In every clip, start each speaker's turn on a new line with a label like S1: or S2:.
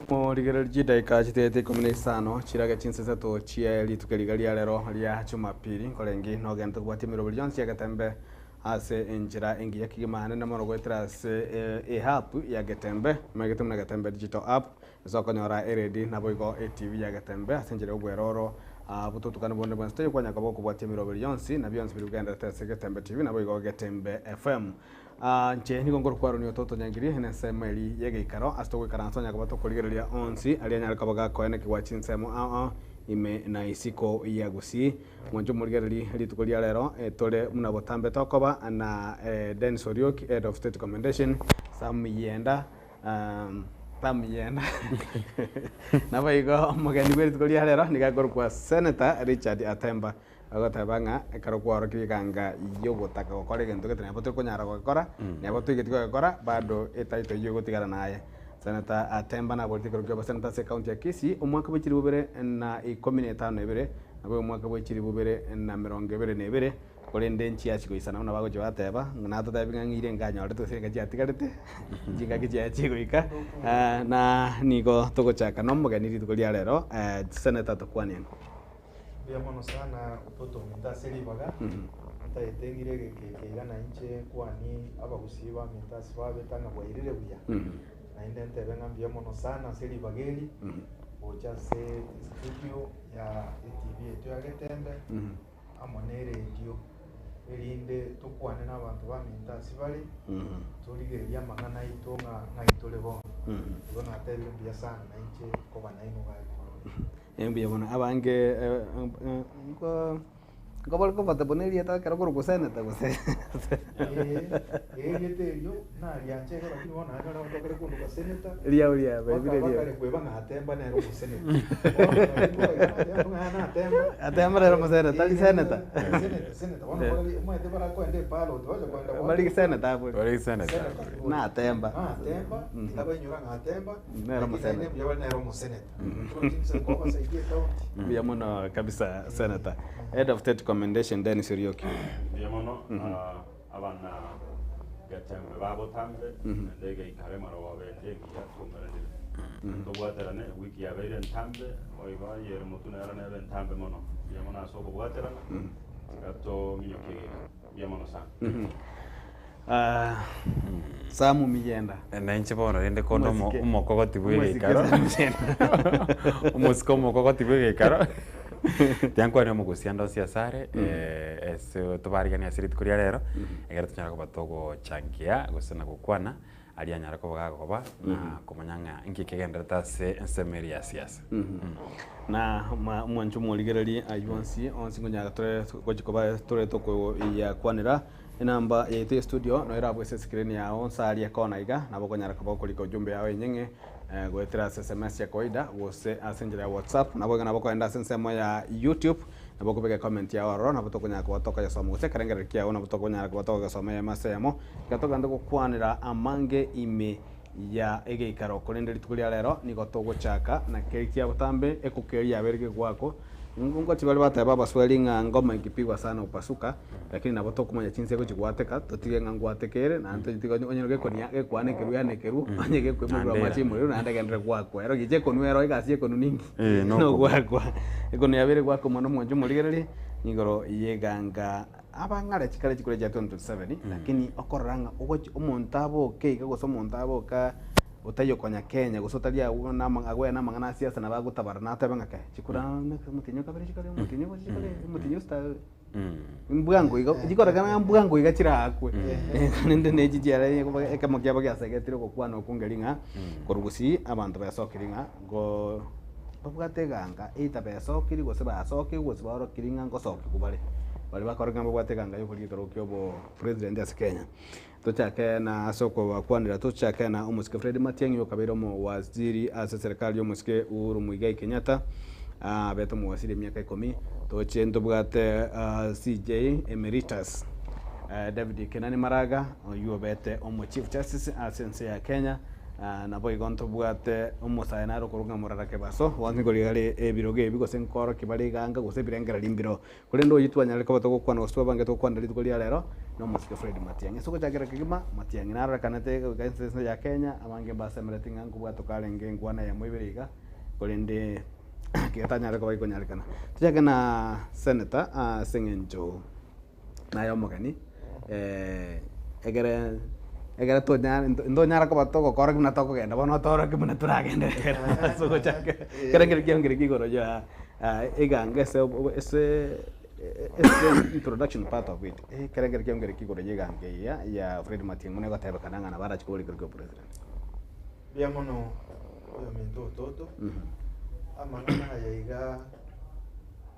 S1: Morigererie chidaika chitaete ikomi na isano chirage chinsa isato chie rituko riga ria rero ria Jumapili, nkorengi nogente kobwatia emeroberi yonsi y'egetembe ase enchera engiya kegima nene mono goetera ase eapp ya Getembe, omanyete buna Getembe Digital App, ase okonyora eredi naboigo etv ya Getembe ase enchera y'obweroro bototukani bonde bwensi toiyo kwanya koba okobwatia emeroberi yonsi na bionsi biria bigendererete ase Getembe TV naboigo Getembe FM. Inche nigo nkorokwa Ototo Nyangiri, nensemo eria y'egeikaro ase togoikaransa onye koba tokorigereria onsi aria anyare koba gakoenekigwa chinsemo ao ao ime na isiko ya Gusii. Mwanche omorigererie rituko ria rero tore buna botambe tokoba na Dennis Orioki head of state commendation, Sam Yenda Sam Yenda naboigo omogeni bwe rituko ria rero nigo akorokwa Senator Richard Atemba. Agoteba ng'a ekero kwaorokirie eganga y'ogotaka gokora egento gete nabo tori konyara gokora, nabo toigeti gogekora bado etitle eyio egotigara naye. Senator Atemba naboretie ekerogo kia oboseneta ase ecounty ya Kisii omwaka bwe chilifu bibere na ikomi na etano na ibere nabo omwaka bwe chilifu bibere na emerongo ebere na ebere korende nchiachi goisana buna bagochia bateba ng'a natotebi ng'a ng'ire nkanyorete gose enga chiatigarete chingaki chiaye chigoika na nigo togochaka na omogeni rituko ria rero Senator tokwanie.
S2: Mbuya mono sana ototo ominto ase ribaga, ntagete ng'ire egeka eke iga na inche nkwanie abagusii baminto ase babete ng'a bwairire buya. Naende ntebe ng'a mbuya mono sana ase ribaga eri, gocha ase estudio ya etv yaito ya Getembe, amo na eredio, erinde tokwane na abanto baminto ase bare, torigererie amang'ana aito ng'a ng'ai tore bono. Igo natebire mbuya sana na inche koba nainwe iga igoro.
S1: Mbuya mono abange nkobare comfortable na erieta ekero okorokwa senator gose?
S2: Ee, erieta erio nariancha igo lakini bono nanyora abanto bakare kondoka senator,
S1: Riao riabeire
S2: baka
S1: riao.
S2: bakare kweba ng'a Atemba nere omoseneta. Bono nari nkoba iga nateba ng'a Natemba.
S1: Atemba nere omoseneta, tari senator.
S2: Senator, senator. Bono barari omanyete barakoenda epalot bacha koenda
S1: Bari senator abwo.
S3: Bari senator.
S2: Senator.
S1: Natemba.
S2: Natemba, tiga bainyora ng'a Atemba,
S1: Nere
S2: lakini
S1: omoseneta.
S2: naende mbuya bare nere omoseneta.
S1: Mbuya mono kabisa Senator. Head of State Commendation Dennis Orioki.
S4: Mbuya mono abana Getembe ba botambe naende egeikaro emarogoba ende engiya twaumeranire. Tobwaterane ewiki yabeire entambe boigo eyere motwe nero nebe entambe mono. Mbuya mono ase okobwaterana tiga tominyokie egeka. Mbuya mono sana.
S1: Samu Miyenda.
S3: Na inche bono rende konde omo-
S1: Omosike.
S3: omokogoti bwa
S1: Omosike
S3: egeikaro
S1: Samu Miyenda.
S3: omosike omokogoti bwa egeikaro tiankwane omogusia ande onsi ase are ase tobariganie ase rituko ria rero ekero tonyare koba togochangia gose na gokwana aria anyare koba gakoba na komanya ng'a inki kegendererete ase ensemo eria ya siasa.
S1: Na mwanche omorigererie aywo onsi onsi nkonyara tore gochi koba tore tokoyakwanera. Enamba yaito ye studio noyo erabwo ase escreen yao nsa aria ekona iga, nabo okonyara koba okorika ujumbe yao enyeng'e goetera ase sms ya kawaida gose ase enchera ya WhatsApp. Nabo iga nabo okoenda ase ensemo ya YouTube nabo okobeka ecomment yao ororo nabo tokonyara koba tokoyesoma gose ekerengererio kiao nabo tokonyara koba tokogesoma eyemo ase eyemo. Iga togende gokwanera amange ime ya egeikaro korende rituko ria rero nigo togochaka na keria kia botambe ekuku eria yabeire gegoakwa. Ngochi baria bateba abaswahili ng'a ngoma ikipigwa sana hupasuka, lakini nabo tokomanya chinsa egochi goateka, totige ng'a ngoateka ere naende totige onye onye gekonia gekwanekerwa yanekerwa, onye gekoimokerwa amache imorero naende egenderere goakwa. Ero gicha ekonwa ero egasi ya ekonwa ninki?
S3: Eh,
S1: No
S3: nokobua.
S1: goakwa. Ekonwa yabeire goakwa mono mwanche omorigererie, igoro yeganga abang'are chikare chikure chia 2027, lakini okorora ng'a ogochi omonto aboke iga gose omonto aboka otaiyo konya Kenya gose otari agwo na ama agwene amang'ana a siasa nabo agotabara natebe ng'a kei chikura omotienyi okabere chikare omotienyi ogocha chikare omotienyi osita mbwango iga chikorekana ng'a mbwango iga chiraakwe rende na echi chiare ekemo kiabo giasegetire ogokwana okwo ngeri ng'a korwa gusii abanto besokiri ng'a ngoo babwate eganga either besokiri gose basokigwe gose baorokiri ng'a ngosokigwa bare, baria bakorokire ng'a babwate eganga ya okorigia ekerogo kia obopresident ase Kenya. Tochake na ase okobakwanera tochake na omosike Fred Matiang'i okabeire omowaziri ase eserekari y'omosike Uhuru Muigai Kenyatta abete omowaziri emiaka ikomi. Toche ntobwate CJ Emeritus David Kenani Maraga oywo obete omo Chief Justice ase ense ya Kenya. Nabo igo ntobwate omosae nare okorwa ng'a Morara Kebaso, bonsi nkorigia are ebirogo ebi gose nkorokia bare eganga gose ebirengererio mbiroo. Korende oyio twanyarire koba togokwana gose twabangete gokwana rituko ria rero, na omosike Fred Matiang'i. Ase ogochakera kegima, Matiang'i narorekanete goika ense ense ya Kenya, abange mbasemereti ng'a nkobwatoka arenge enkwana eyemo ibere iga, korende getanyare koba gekonyarekana. Tochake na Senator ase eng'encho naye omogeni, ekere ekere tonya ntonyara koba togokora buna tokogenda bono otorokie buna toragende rero ase ogochaka ekere nkere kiang'u kere igoro ya eganga ase ase ase introduction part of it, ekere nkere kiang'u kere igoro ya eganga eye ya Fred Matiang'i buna egotebekana ng'a nabo arache koborwa ekero kia obopresident.
S2: Mbuya mono oyominto ototo, amang'ana aya iga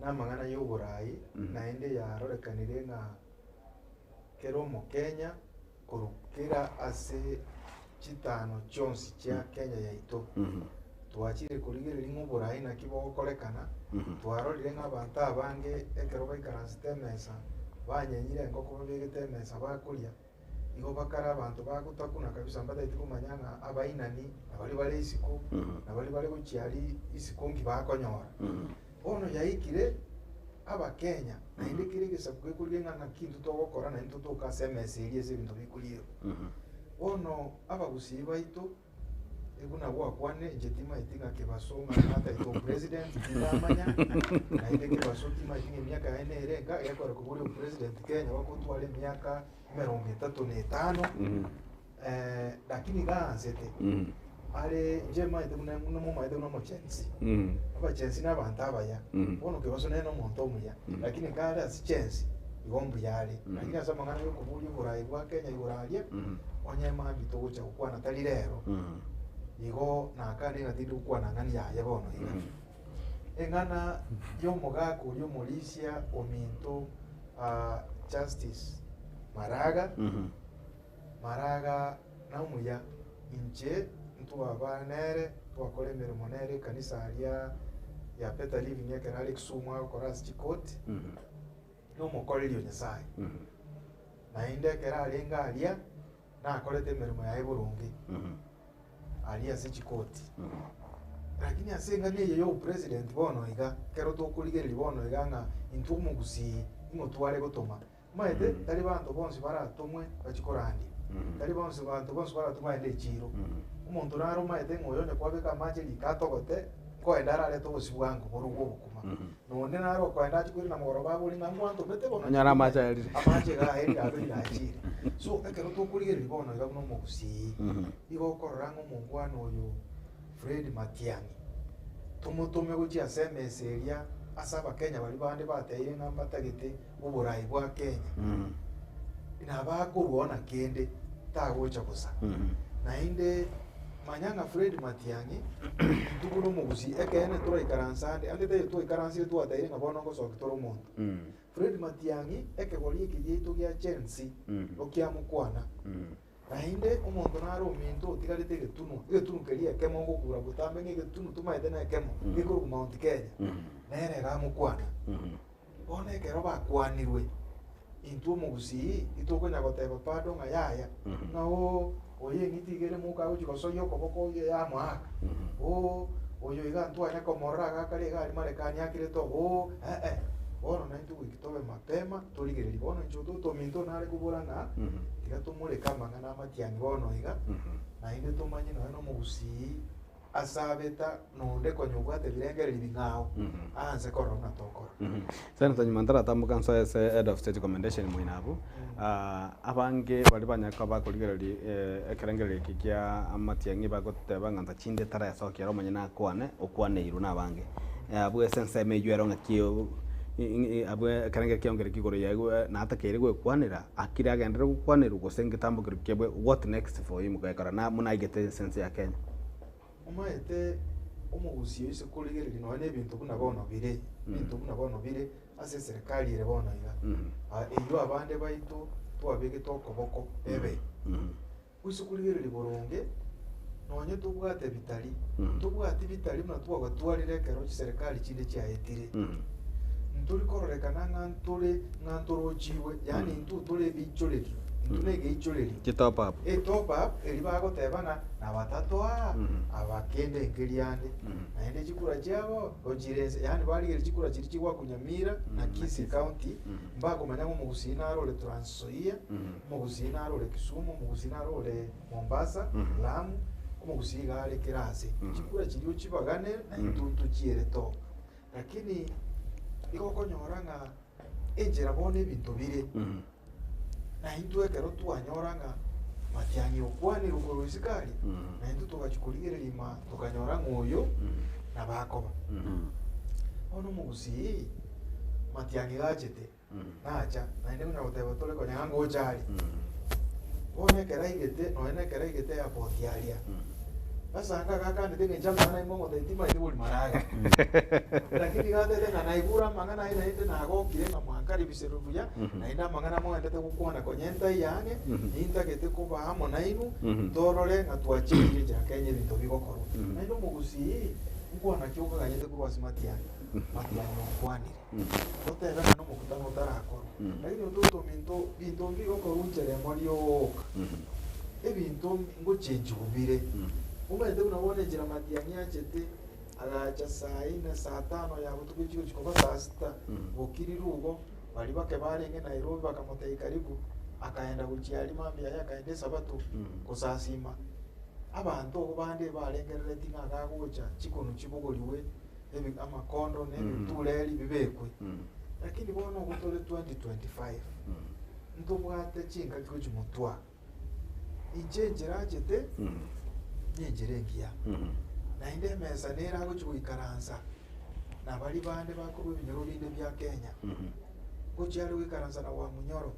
S2: namang'ana ya oborai naende yarorekanire ng'a kera omokenya korwa kera ase chitano chionsi chia Kenya yaito, twachire korigereria ng'a oborai naki bogokorekana, twarorire ng'a abanto abange ekero baikaransete emesa, banyenyire engoko babegete emesa bakoria, Igo bakare abanto bagotakuna kabisa mbataeti komanya ng'a abainani na baria bare isiko, na baria bare gochia aria isiko nki bakonyora. Bono yaikire Abakenya naende kera egesaku gekorigia ng'a naki intwe togokora naende totoke ase emesa eria ase ebinto bikorierwa. Bono abagusii baito. Buna gwakwanire, inche timaeti ng'a kebaso ng'a nataete opresident, tindamanya, naende kebaso timaeti ng'a emiaka yaye nere enga, gekore koboria opresident Kenya bagotwara emiaka emerongo etato na etano, lakini gaansete, are inche maete buna buna momaete buna omochensi, abachensi na abanto abaya, bono kebaso nere na omonto omuya, lakini kare ase chensi, igo mbuya are, lakini ase amang'ana ya okoboria oborai bwa Kenya igoro aria. Onye mambia togocha gokwana tari rero, igo nakane ng'a tindi gokwana ng'ani yaye bono iga. Eng'ana y'omogaka oria omorisia ominto Justice Maraga, Maraga nomuya, inche ntwaba nere, twakora emeremo nere ekanisa aria ya Better Living ekero are Kisumu agokora ase chikoti, nomokoreri o Nyasaye. Naende ekero arenge aria, nakorete emeremo yaye boronge, aria ase chikoti. Lakini ase eng'ana eye ya obopresident bono iga, ekero tokorigereria bono iga ng'a intwe omogusii ing'o tware gotoma. Omanyete, tari banto bonsi baratomwe bachie korandia, tari bonsi banto bonsi baratomwe bagende echiro. Omonto nare omanyete ng'a oyo onye kwabeka amache riko atogote, nkoenda ararete obosio bwango borogwe obokima. Nonde nare okoenda achie koirana mogoroba abore ng'a ngwantomete bono
S1: Onyore amache aerire.
S2: Amache iga aerire aberire achire. So ekero tokorigereria bono iga buna omogusii, nigo okorora ng'a omongwana oyo Fred Matiang'i, tomotome gochia ase emesa eria ase abakenya baria bande bateire ng'a mbatagete oborai bwa Kenya, nabakorwa ona kende tagocha bosa. Naende manya ng'a Fred Matiang'i, intwe buna omogusii, ekeene toraikaranse ande, ande taiyo twaikaransire twataire ng'a bono ngosoki tore omonto. Fred Matiang'i, ekegori eke giaito gia Gen Z, okiamokwana. Naende omonto nare ominto otigarete egetunwa, egetunwa keria ekemo ngokura botambe ng'a egetunwa tomaete nekemo, gekorokwa Mount Kenya, nere iga amokwana. Bono ekero bakwanirwe, intwe omogusii itokonya goteba bado ng'a yaya, ng'a oo oyo eng'iti iga ere moka agochia gosoyia okoboko oyo yamoaka, oo oyo iga ntwanya komorora iga akare iga aria marekani akirete oo oo eh eh. Bono naintwe goika tobe mapema torigererie. Bono inche ototo ominto nare kobora ng'a tiga tomoreke amang'ana amatiang'i bono iga, naende tomanye nonya na omogusii asabeta nonde konya obwate ebirengererio bing'ao aanse korora buna tokora.
S1: Senator nyuma ntaratamboka nsoe ase head of state commendation moino abwo, abange baria banyare koba bakorigereria ekerengererio eke kia amatiang'i bagoteba ng'a ntachinde taraesokia ere omonyene akwane, okwaneirwe na abange. Abwo ase ensemo eywo ero ng'aki abwo ekerengererio kiao nkere ki igoro yaye natakeire goekwanera, akire agenderere gokwanerwa gose ngetambo keria kiabwe what next for him gekora na buna aigete ase ense ya Kenya.
S2: Omaete omogusii oise korigereria nonya na ebinto buna bono bire, ebinto buna bono bire ase eserekari ere bono iga, eywo abande baito twabegete okoboko ebe. Oise korigereria boronge, nonye tobwate bitari, ntobwati bitari buna twagatwarire ekero chiserekari chinde chiaetire. Ntori kororekana ng'a ntore ng'a ntorochigwe, yaani intwe tore ebiichorerio. Intwe na egeichorerio.
S1: Chi top up.
S2: E top up eria bagoteba ng'a nabatato aa, aba kende nkeria ande. Naende chikura chiabo gochire inse, yaani barigeria chikura chiria chigwakwa Nyamira na Kisii County, mbakomanya ng'a omogusii naro ore Trans Nzoia, omogusii naro ore Kisumu, omogusii naro ore Mombasa, Lamu, omogusii iga are kera ase. Chikura chiria ochibagane na intwe ntochiere top. Lakini igo okonyora ng'a enchera bono ebinto bire, na intwe ekero twanyora ng'a Matiang'i okwanirwe korwa isiko aria, na intwe togachia korigereria ima tokanyora ng'a oyo nabo akoba. Bono omogusii, Matiang'i gachete, nacha, naende konya goteba tore konya ng'a ngocha are. Bono ekero aigete, nonya na ekero aigete airport aria, Basanga agakanete ng'a inche amang'ana aye mogotebia timanyeti bori maraga. Lakini iga atebete ng'a naigure amang'ana aye naende nagokire ng'a mwankaribisirwe buya, naende amang'ana moendete gokwana konya entaiyo ang'e, nintagete koba amo nainwe, torore ng'a twachenchire enchera Kenya ebinto bigokorwa. Naende omogusii, nkwana ki okaganyete korwa ase Matiang'i? Matiang'i okwanire. Totebe ng'a nomokutano otarakorwa. Lakini ototo ominto, binto mbigokorwa nchera emo rioka. Ebinto ngochenchigwa bire. Omanyete buna bono enchera Matiang'i achete, agacha saa ine, saa tano ya botuko echi gochia koba saa sita, bokiriru igo, baria bake barenge Nairobi bakamotebia karibu, akaenda gochia aria mambia yaye akaenda esabato gosasima. Abanto obo bande barengereretie ng'a gagocha chikonu chibogoriwe, ebi amakondo na ebitureri bibekwe. Lakini bono ogo tore 2025, ntobwate chingaki gochia motwa. Inche enchera achete, nenchera engiya, naende emesa nere agochia goikaransa na baria bande bakorwa ebinyoro binde bia Kenya, ngochia are goikaransa na Wamunyoro,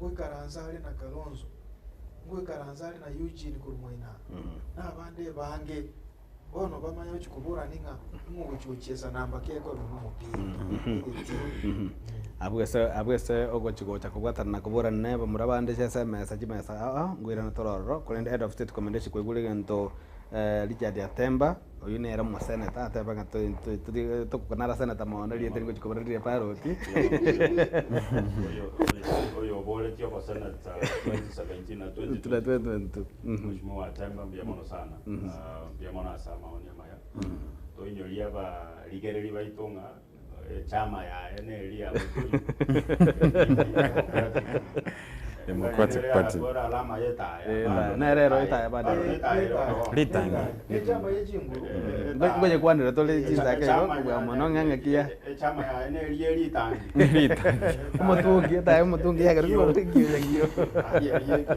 S2: ngoikaransa are na Kalonzo, ngoikaransa are na Eugene korwa Moina, na abande abange. Bono bamanye gochia koborania ng'a ing'o ogochia gochiesa namba ki ekobe buna omopira. Egetiiro.
S1: Abwo ase abwo ase ogochia gocha kobwatana na koborana na abamura bande ase emesa chimesa ao ao, nkoirana tore ororo, korende head of state commendation kwaigure egento Richard Atemba, oyio nere omoseneta ateba ng'a to to totige tokonara senator mono erieta rigochia kobera riria paroti.
S4: Oyo oyo oboretie oboseneta 2017 na 2022 Mheshimiwa Atemba mbuya mono sana. Ah, mbuya mono ase amaoni amaya. Toinyorie abarigereri baito ng'a echama yaye neri ya Muturi.
S3: Democratic Party.
S4: Ore alama y'etaya.
S1: Eh,
S4: Bado
S1: nere ero etaya bado.
S4: Bado etaya ero.
S3: Ritangi.
S2: Echama y'echinguru.
S1: Ngoye kwanera tore chinsake igo
S4: Echama
S1: kobua
S4: ya-
S1: mono ng'a ng'aki ya
S4: Echama yaye neri y'eritangi.
S3: Ritangi.
S1: omotungi etaya omotungi yagera
S4: Kio.
S1: kio kio.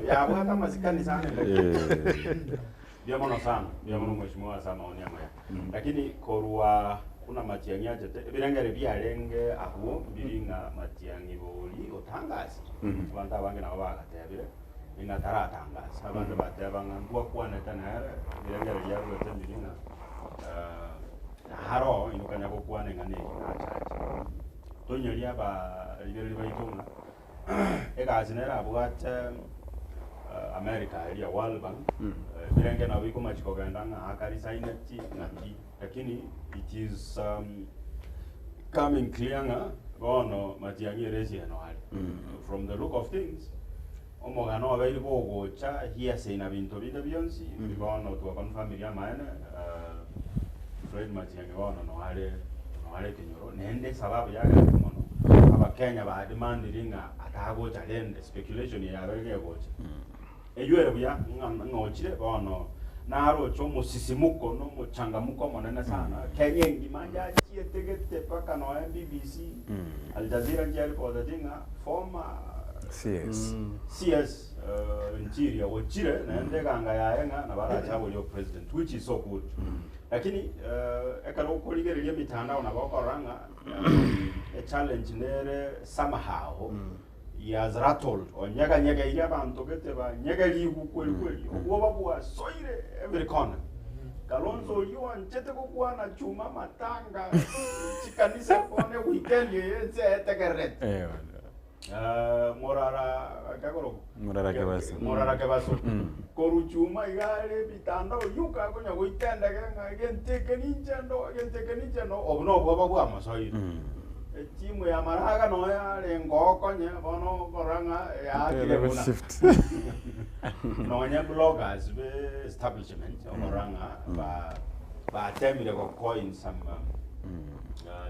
S4: Yabwate amasikani sana.
S3: Eh.
S4: Mbuya mono sana, mbuya mono mheshimiwa ase amaoni amaya. Lakini korwa buna Matiang'i achete, ebirengere biarenge abwo mbiri ng'a Matiang'i bori otangasi. Abanto abange nabo bagatebire ng'a taratangasa. Abande bateba ng'a ntwakwanete nere, ebirengere biarwete mbiri ng'a naro intwe kanya gokwana eng'ana eyio nachache. Toinyorie abarigereria baito ng'a egasi nere abwate America eria World Bank, ebirenge nabo bikomachi kogenda ng'a akarisaineti ng'aki, lakini it is coming clear ng'a bono Matiang'i ere esieno are. From the look of things, omogano obeire bogocha hearsay na binto binde bionsi, bono twaconfirmirie amaene Fred Matiang'i bono noare noare ekenyoro, naende esababu yagerete mono, abakenya bademandire ng'a atagocha rende speculation eye yabeire gegocha. Eywo ere buya ng'a ng'a ochire bono naroche omosisimuko na omochangamuko omonene sana, Kenya engima njachiete gete mpaka nonya BBC, Aljazeera nchiaripoteti ng'a former
S3: CS.
S4: CS Interior ochire naende eganga yaye ng'a nabo arache aborie opresident which is so good. Lakini ekero okorigereria emitandao nabo okorora ng'a echallenge nere somehow he has rattled onyeganyegeire abanto gete banyegerigwe kweri kweri obwoba bwasoire every corner. Kalonzo oyio oanchete gokwana chuma amatanga chikanisa bono eweekend eye ense etegererete.
S3: Eh, bono.
S4: Eh, morara kegoro
S3: Morara Kebaso.
S4: morara kebaso korwa chuma iga are ebitanda oyio kakonya goitendege ng'a egento eke ninche ndo egento eke ninche ndo obo nobwoba bwamosoire. Etimu ya Maraga noyo yarenge okonye bono okorora ng'a yaakire buna nonye bloggers be establishment okorora ng'a ba batemire go coin some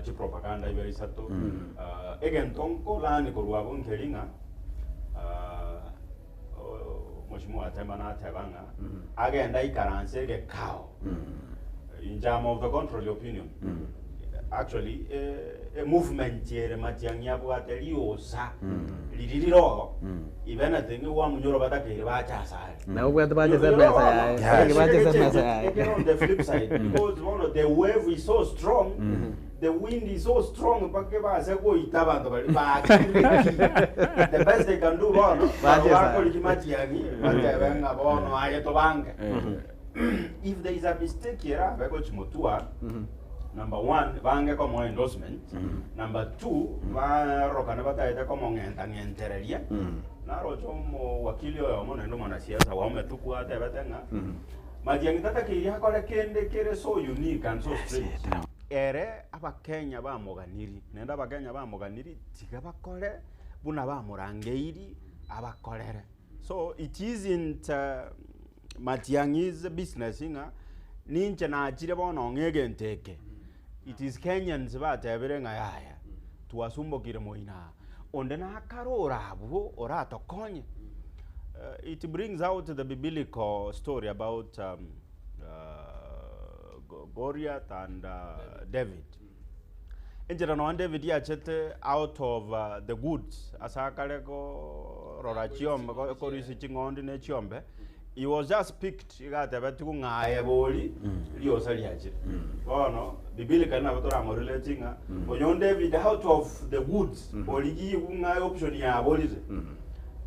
S4: chipropaganda ibere isato. Egento nkolani korwa abwo nkeri ng'a Mheshimiwa Atema nateba ng'a agende aikaranse egekao inche am of the contrary opinion actually e movement ere Matiang'i abwate riosa riria rire oo if anything wamunyora batakeire bache asare.
S1: Nabo obwate bache ase emesa yaye.
S4: Yeah.
S1: Bache ase emesa yaye.
S4: Ekero on the flip side because bono the wave is so strong The wind is so strong mpaka ebase goita abanto baria bakire ki. The best they can do bono,
S1: Bache
S4: nabo
S1: sa.
S4: bakorigia matiang'i, batebe ng'a bono aye tobange. If there is a mistake erabe gochi motua, number one, bange komoa endorsement, number two, barorokane bataete komong'enta ng'entereria, naroche omowakili oyomo naende omwanasiasa Wametuku atebete ng'a, Matiang'i tatakeiri akore kende kere so unique and so strange. Ere Abakenya bamoganiri, naende Abakenya bamoganiri tiga bakore buna bamorangeiri abakorere. So it isn't Matiang'i's business ng'a ninche nachire bono ng'a egento eke. It is Kenyans batebire ng'a yaya, twasumbokire moino aa. Onde nakare ore abwo oratokonye. It brings out the biblical story about Goliath and David. Enchera nonya David achete out of the woods ase akare korora chiombe korisia ching'ondi ne chiombe, he was just picked iga atebetigwe ng'a aye bori riosa riachire. Bono biblically nabo toramorelate ng'a oyo David out of the woods origigwe ng'a option yaborire.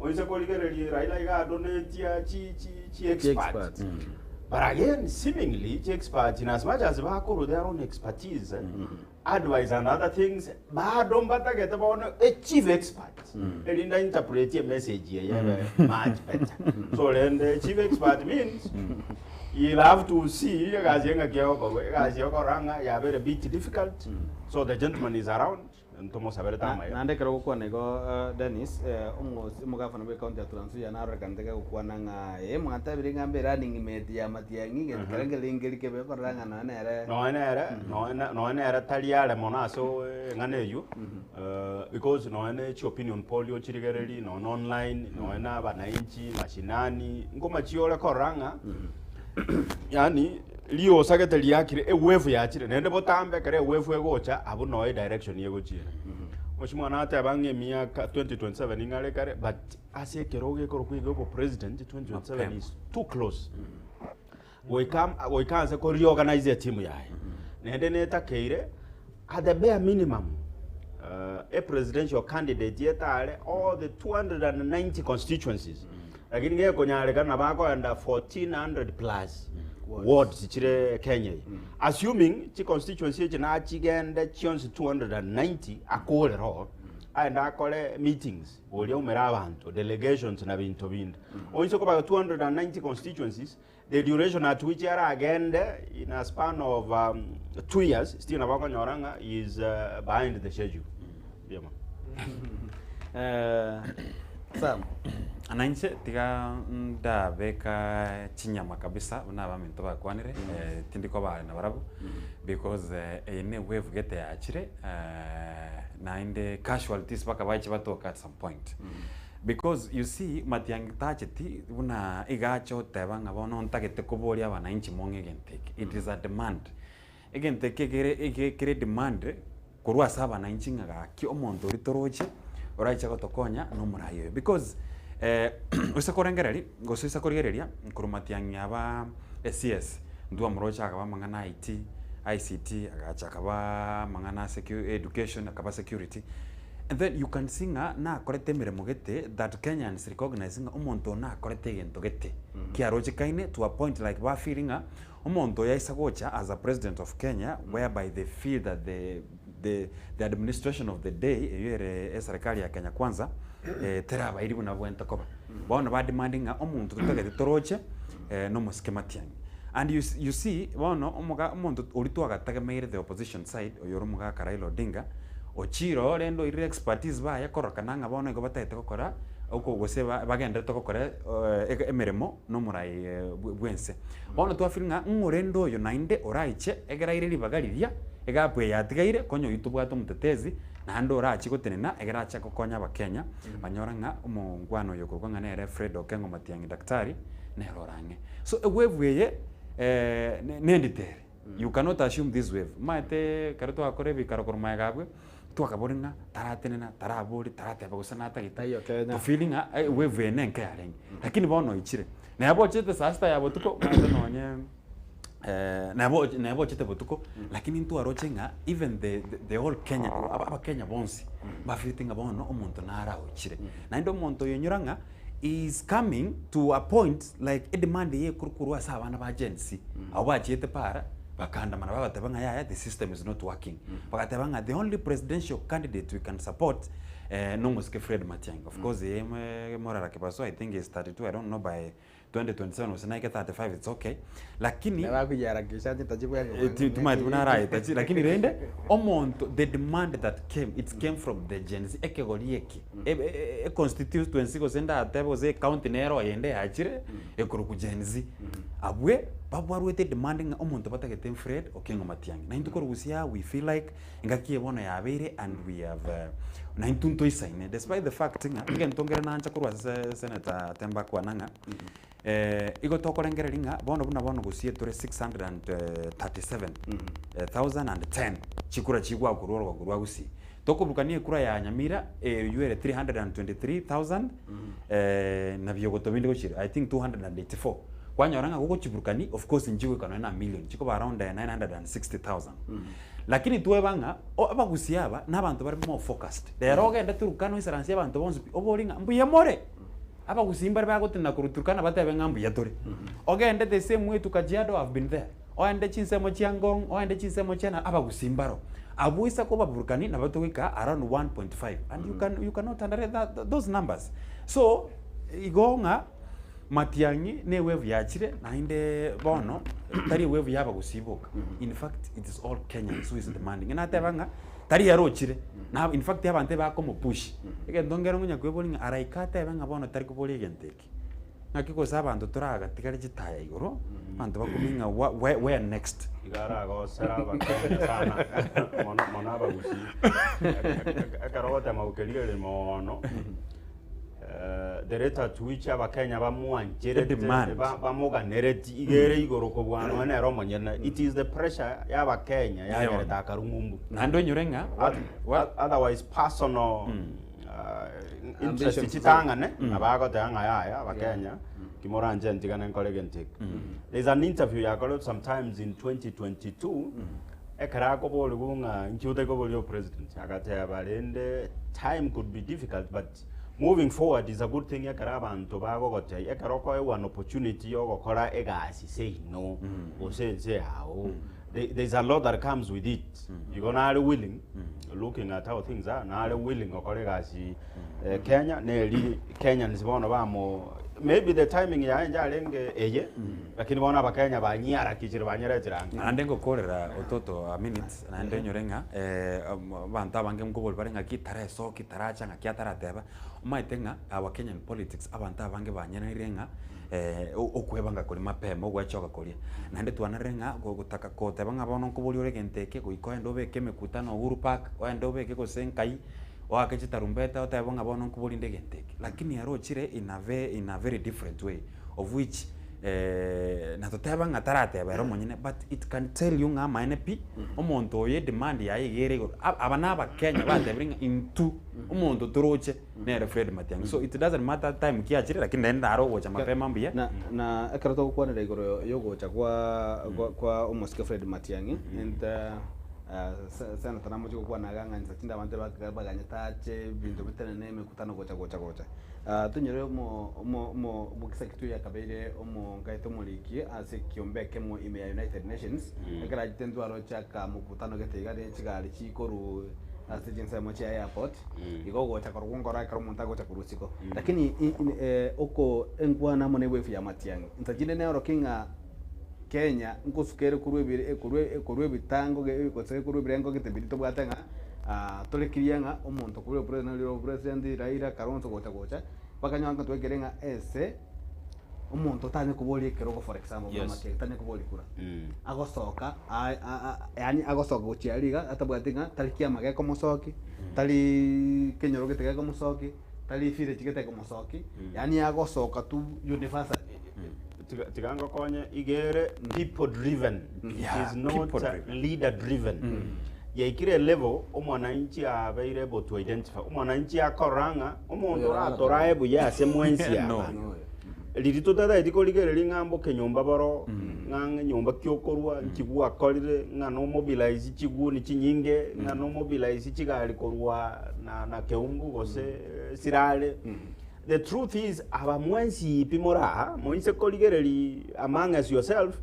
S4: Oise korigereria Raila iga adonetia chi chi chi expert.
S1: Experts.
S4: But again, seemingly, chi experts, in as much as bakorwa their own expertise, advice and other things, bado mbatagete bono a chief expert erinde interpret emessage eye ebe much better. So rende chief expert means he'll have to see egasi engaki egokorwa, egasi egokorora ng'a yabere bit difficult, so the gentleman is around. Ntomosaberete amaya.
S1: Naende ekero ogokwana igo Dennis, omogafana bwe county ya Trans Nzoia narorekanete gagokwana ng'a ee mwatebirie ng'a mbe running mate ya Matiang'i gento keria nkerenge kebe okorora ng'a nonya nere
S4: Nonya nere, nonya nere tari are mono ase eng'ana eywo, because nonya ne chiopinion poll ochirigererie, nonya online, nonya na abananchi mashinani, nkomachia ore korora ng'a yaani Riosagete riakire, ewave yachire, naende botambe ekero ewave egocha, abwo noo edirection egochiera. Mheshimiwa nateba ng'a emiaka 2027 ning'are kare, but ase ekerogo gekorokwa iga obopresident 2027 is too close. Goika goika anse ko reorganize etimu yaye. Naende netakeire at the bare minimum a presidential candidate etare all the 290 constituencies. Lakini gekonyarekana nabo akoenda 1400 plus wards chire Kenya eye. Assuming chi constituency echi nachigende chionsi 290 akorere oo, aende akore meetings oria aumere abanto, delegations na binto binde. Oinse koba 290 constituencies, the duration at which aragende in a span of 2 years, still nabo okonyora ng'a he is behind the schedule. Mbuya mono.
S1: Sam.
S3: Na inche tiga ndabeka chinyama kabisa buna abaminto bakwanire, tindi koba are nabarabwo, because eye ne wave gete yachire, naende casualties mpaka bache batoke at some point. Because you see Matiang'i tacheti buna iga ache oteba ng'a bono ntagete koboria abananchi mong'e egento eke, it is a demand. Egento eke kere eke kere demand korwa ase abananchi ng'a gaki omonto oria toroche orache gotokonya na omorai oyo. Because ase korengereria gose ase korigereria korwa Matiang'i aba CS, ntwamoroche akaba amang'ana IT, ICT, agacha akaba amang'ana secu education, akaba security, and then you can see ng'a nakorete emeremo gete that Kenyans recognize ng'a omonto oyo nakorete egento gete kiarochekaine to a point like ba feel ng'a Omonto oyo aisa gocha as a president of Kenya whereby they feel that the the the administration of the day eyio ere eserekari ya Kenya Kwanza terabairi buna bwenerete koba. Bono ba demanding ng'a omonto totagete toroche nomosike Matiang'i. And you you see bono omoga omonto oria twagategemeire the opposition side oyo ore omogaka Raila Odinga, Ochire oo rende oirire expertise baye korokana ng'a bono igo batagete gokora oko gose ba bagenderete gokora emeremo na omorai bwense. Bono twafeel ng'a ng'o rende oyo naende oraiche egere aire ribaga riria, egapu eye yatigaire konya oyio tobwate omotetezi naende orache gotenena egere ache gokonya abakenya banyore ng'a omongwana oyo okorokwa ng'a nere Fred Okengo Matiang'i daktari nere orang'e. So ewave eye nendito ere. You cannot assume this wave. Omanyete ekero twakora ebikaro korwa magega abwe, twakabori ng'a taratenena, tarabori, tarateba gose natagete.
S1: Taiyo Kenya.
S3: To feel ng'a eh, wave eye nenke yarenge. Lakini bono oichire. Neba ochete saa sita ya botuko, omanyete nonye neba och neba ochete botuko, lakini ntwaroche ng'a even the the the whole Kenya, aba abakenya bonsi, mbafeelete ng'a bono omonto nare aochire. Naende omonto oyo inyora ng'a He is coming to a point like edemand eye ekorwa korwa ase abana ba Gen Z. Abwo bachiete para bakaandamana bagateba ng'a yaya the system is not working. Bagateba ng'a the only presidential candidate we can support eh, nomosike Fred Matiang'i. Of course eye morara kebaso I think he is 32 I don't know by 2027 gose naike 35 it's okay. Lakini
S1: Nabakuyarakisha
S3: Eh, ti- timanyeti buna araetachi lakini rende omonto the demand that came it came from the Gen Z ekegori eke E- e- e constituency gose ndatebe gose ecounty nero eyende yachire ekorokwa Gen Z abwe babwarwete edemand ng'a omonto batagete Fred Okengo Matiang'i na intwe korwa gusii aa we feel like engaki eye bono yabeire and we have na intwe ntoisaine despite the fact ng'a egento nkere nancha korwa ase Senator Temba akwana ng'a Igo tokorengereria ng'a bono buna bono gose tore 637,010 chikura chigwa korwa orogongo rwa Gusii. Tokoburukania ekura ya Nyamira eywo ere 323,000 na biogoto binde gochire I think 284. Kwanyora ng'a gogochiburukania of course nchigoika nonya na million chikoba around 960,000. Lakini tweba ng'a abagusii aba na abanto bare more focused. Rero ogende Turkana oisaransie abanto bonsi pi obori ng'a mbuya more. Abagusii mbare bagotenena korwa Turkana batebe ng'a mbuya tore. Ogende the same way to Kajiado have been there. Oende chinsemo chia Ngong, oende chinsemo chia na abagusii mbaro. Abwo ase kobaburukani nabo togoika around 1.5 and you can you cannot underrate that those numbers. So igo ng'a Matiang'i ne ewave yachire naende bono tari ewave ya abagusii boka. In fact it is all Kenyans who is demanding. Nateba ng'a Tari ere ochire, na in fact abanto ebakomopush. Egento nkere ngonya kweboria ng'a araika atebe ng'a bono tari koboria egento eke. Ng'aki gose abanto toragatigare chitaya igoro, abanto bakumie ng'a wha where where next?
S4: Iga aragosera abakenya sana mono mono abagusii. Ekero ogotema gokerigereria moono. The rate at which abakenya bamwancherete
S3: The demand.
S4: bamoganereti iga ere igoro kobua nonya nere omonyene it is the pressure ya abakenya yagerete akarung'umbu
S3: Naende onyore ng'a
S4: otherwise personal interest
S1: Ambitions
S4: chitang'ane nabo agoteba ng'a yaya abakenya timoranche ntigane nkore egento eke. There is an interview yakoretwe sometimes in 2022 ekero akoborigwa ng'a inki otari koboria opresident agateba rende time could be difficult but Moving forward is a good thing ekero abanto bagogotebia ekero okoegwa an opportunity yogokora egasi seino gose ense yao there is a lot that comes with it igo nare willing looking at how things are nare willing gokora egasi Kenya neri Kenyans bono bamo maybe the timing yaye yarenge eye lakini bono abakenya banyiarakichire banyeretire ang'e.
S3: Naende ngokorera ototo a minute naende onyore ng'a abanto abange nkobori bare ng'aki taresoki taracha ng'aki atarateba, omanyete ng'a our Kenyan politics abanto abange banyeneire ng'a okwebanga koria mapema ogwechoka koria. Naende twanarire ng'a gotaka koteba ng'a bono nkoboria ore egento eke goika ogende obeke emekutano Uhuru Park, ogende obeke gose nkai, oake chitarumbeta otebe ng'a bono nkoboria inde egento eke. Lakini ere ochire in a in a very different way of which natoteba ng'a tarateba ere omonyene but it can tell you ng'a amaene pi, omonto oyo edemand yaye iga ere igoro. Aba na abakenya batebire ng'a intwe omonto toroche nere Fred Matiang'i. So it doesn't matter time ki achire lakini naende naro ogocha mapema mbuya.
S1: Na na ekero togokwanera igoro yogocha kwa kwa omosike Fred Matiang'i and Senator namochie gokwana iga ng'a inse chinde abanto baganyete ache ebinto bitenene emekutano gocha gocha gocha. Tonyore omo omo omo omokisakito oyo akabeire omongaete omoriki ase ekiombe ekemo ime ya United Nations, ekero achete intwe aroche akamokutano gete iga ne chigari chikorwa ase chinsemo chia airport, igo ogocha korwa nkoro ekero omonto agocha korwa isiko. Lakini oko enkwana amo na ewave ya Matiang'i, insa chinde neorokia ng'a Kenya nkosuka ere korwa ebire korwa korwa ebitango gose korwa ebirengo gete biria tobwate ng'a. Torekirie ng'a omonto korwa opresident nari opresident Raila, Kalonzo gocha gocha, bakanyora ng'a twekire ng'a ese omonto otanye koboria ekerogo for example buna Matiang'i tanya koboria kura, agosoka yaani agosoka gochia aria iga atabwati ng'a tari kiama gekomosoki, tari kenyoro gete gekomosoki, tari village gete ekomosoki, yaani agosoka tu universally.
S4: Tiga, tiga ngokonye iga ere people driven it is not
S3: people driven.
S4: leader driven yaikire level omwananchi abeire able to identify omwananchi akorora ng'a omonto oratorae buya ase mwensi aba
S3: No.
S4: Riria totataeti korigereria ng'a mboke nyomba boro, ng'a nyomba ki okorwa, nki gwakorire, ng'a nomobilize chiguni chinyinge, ng'a nomobilize chigari korwa na na Keumbu gose Sirare. The truth is aba mwensi pi more aa, moise korigereria among as yourself,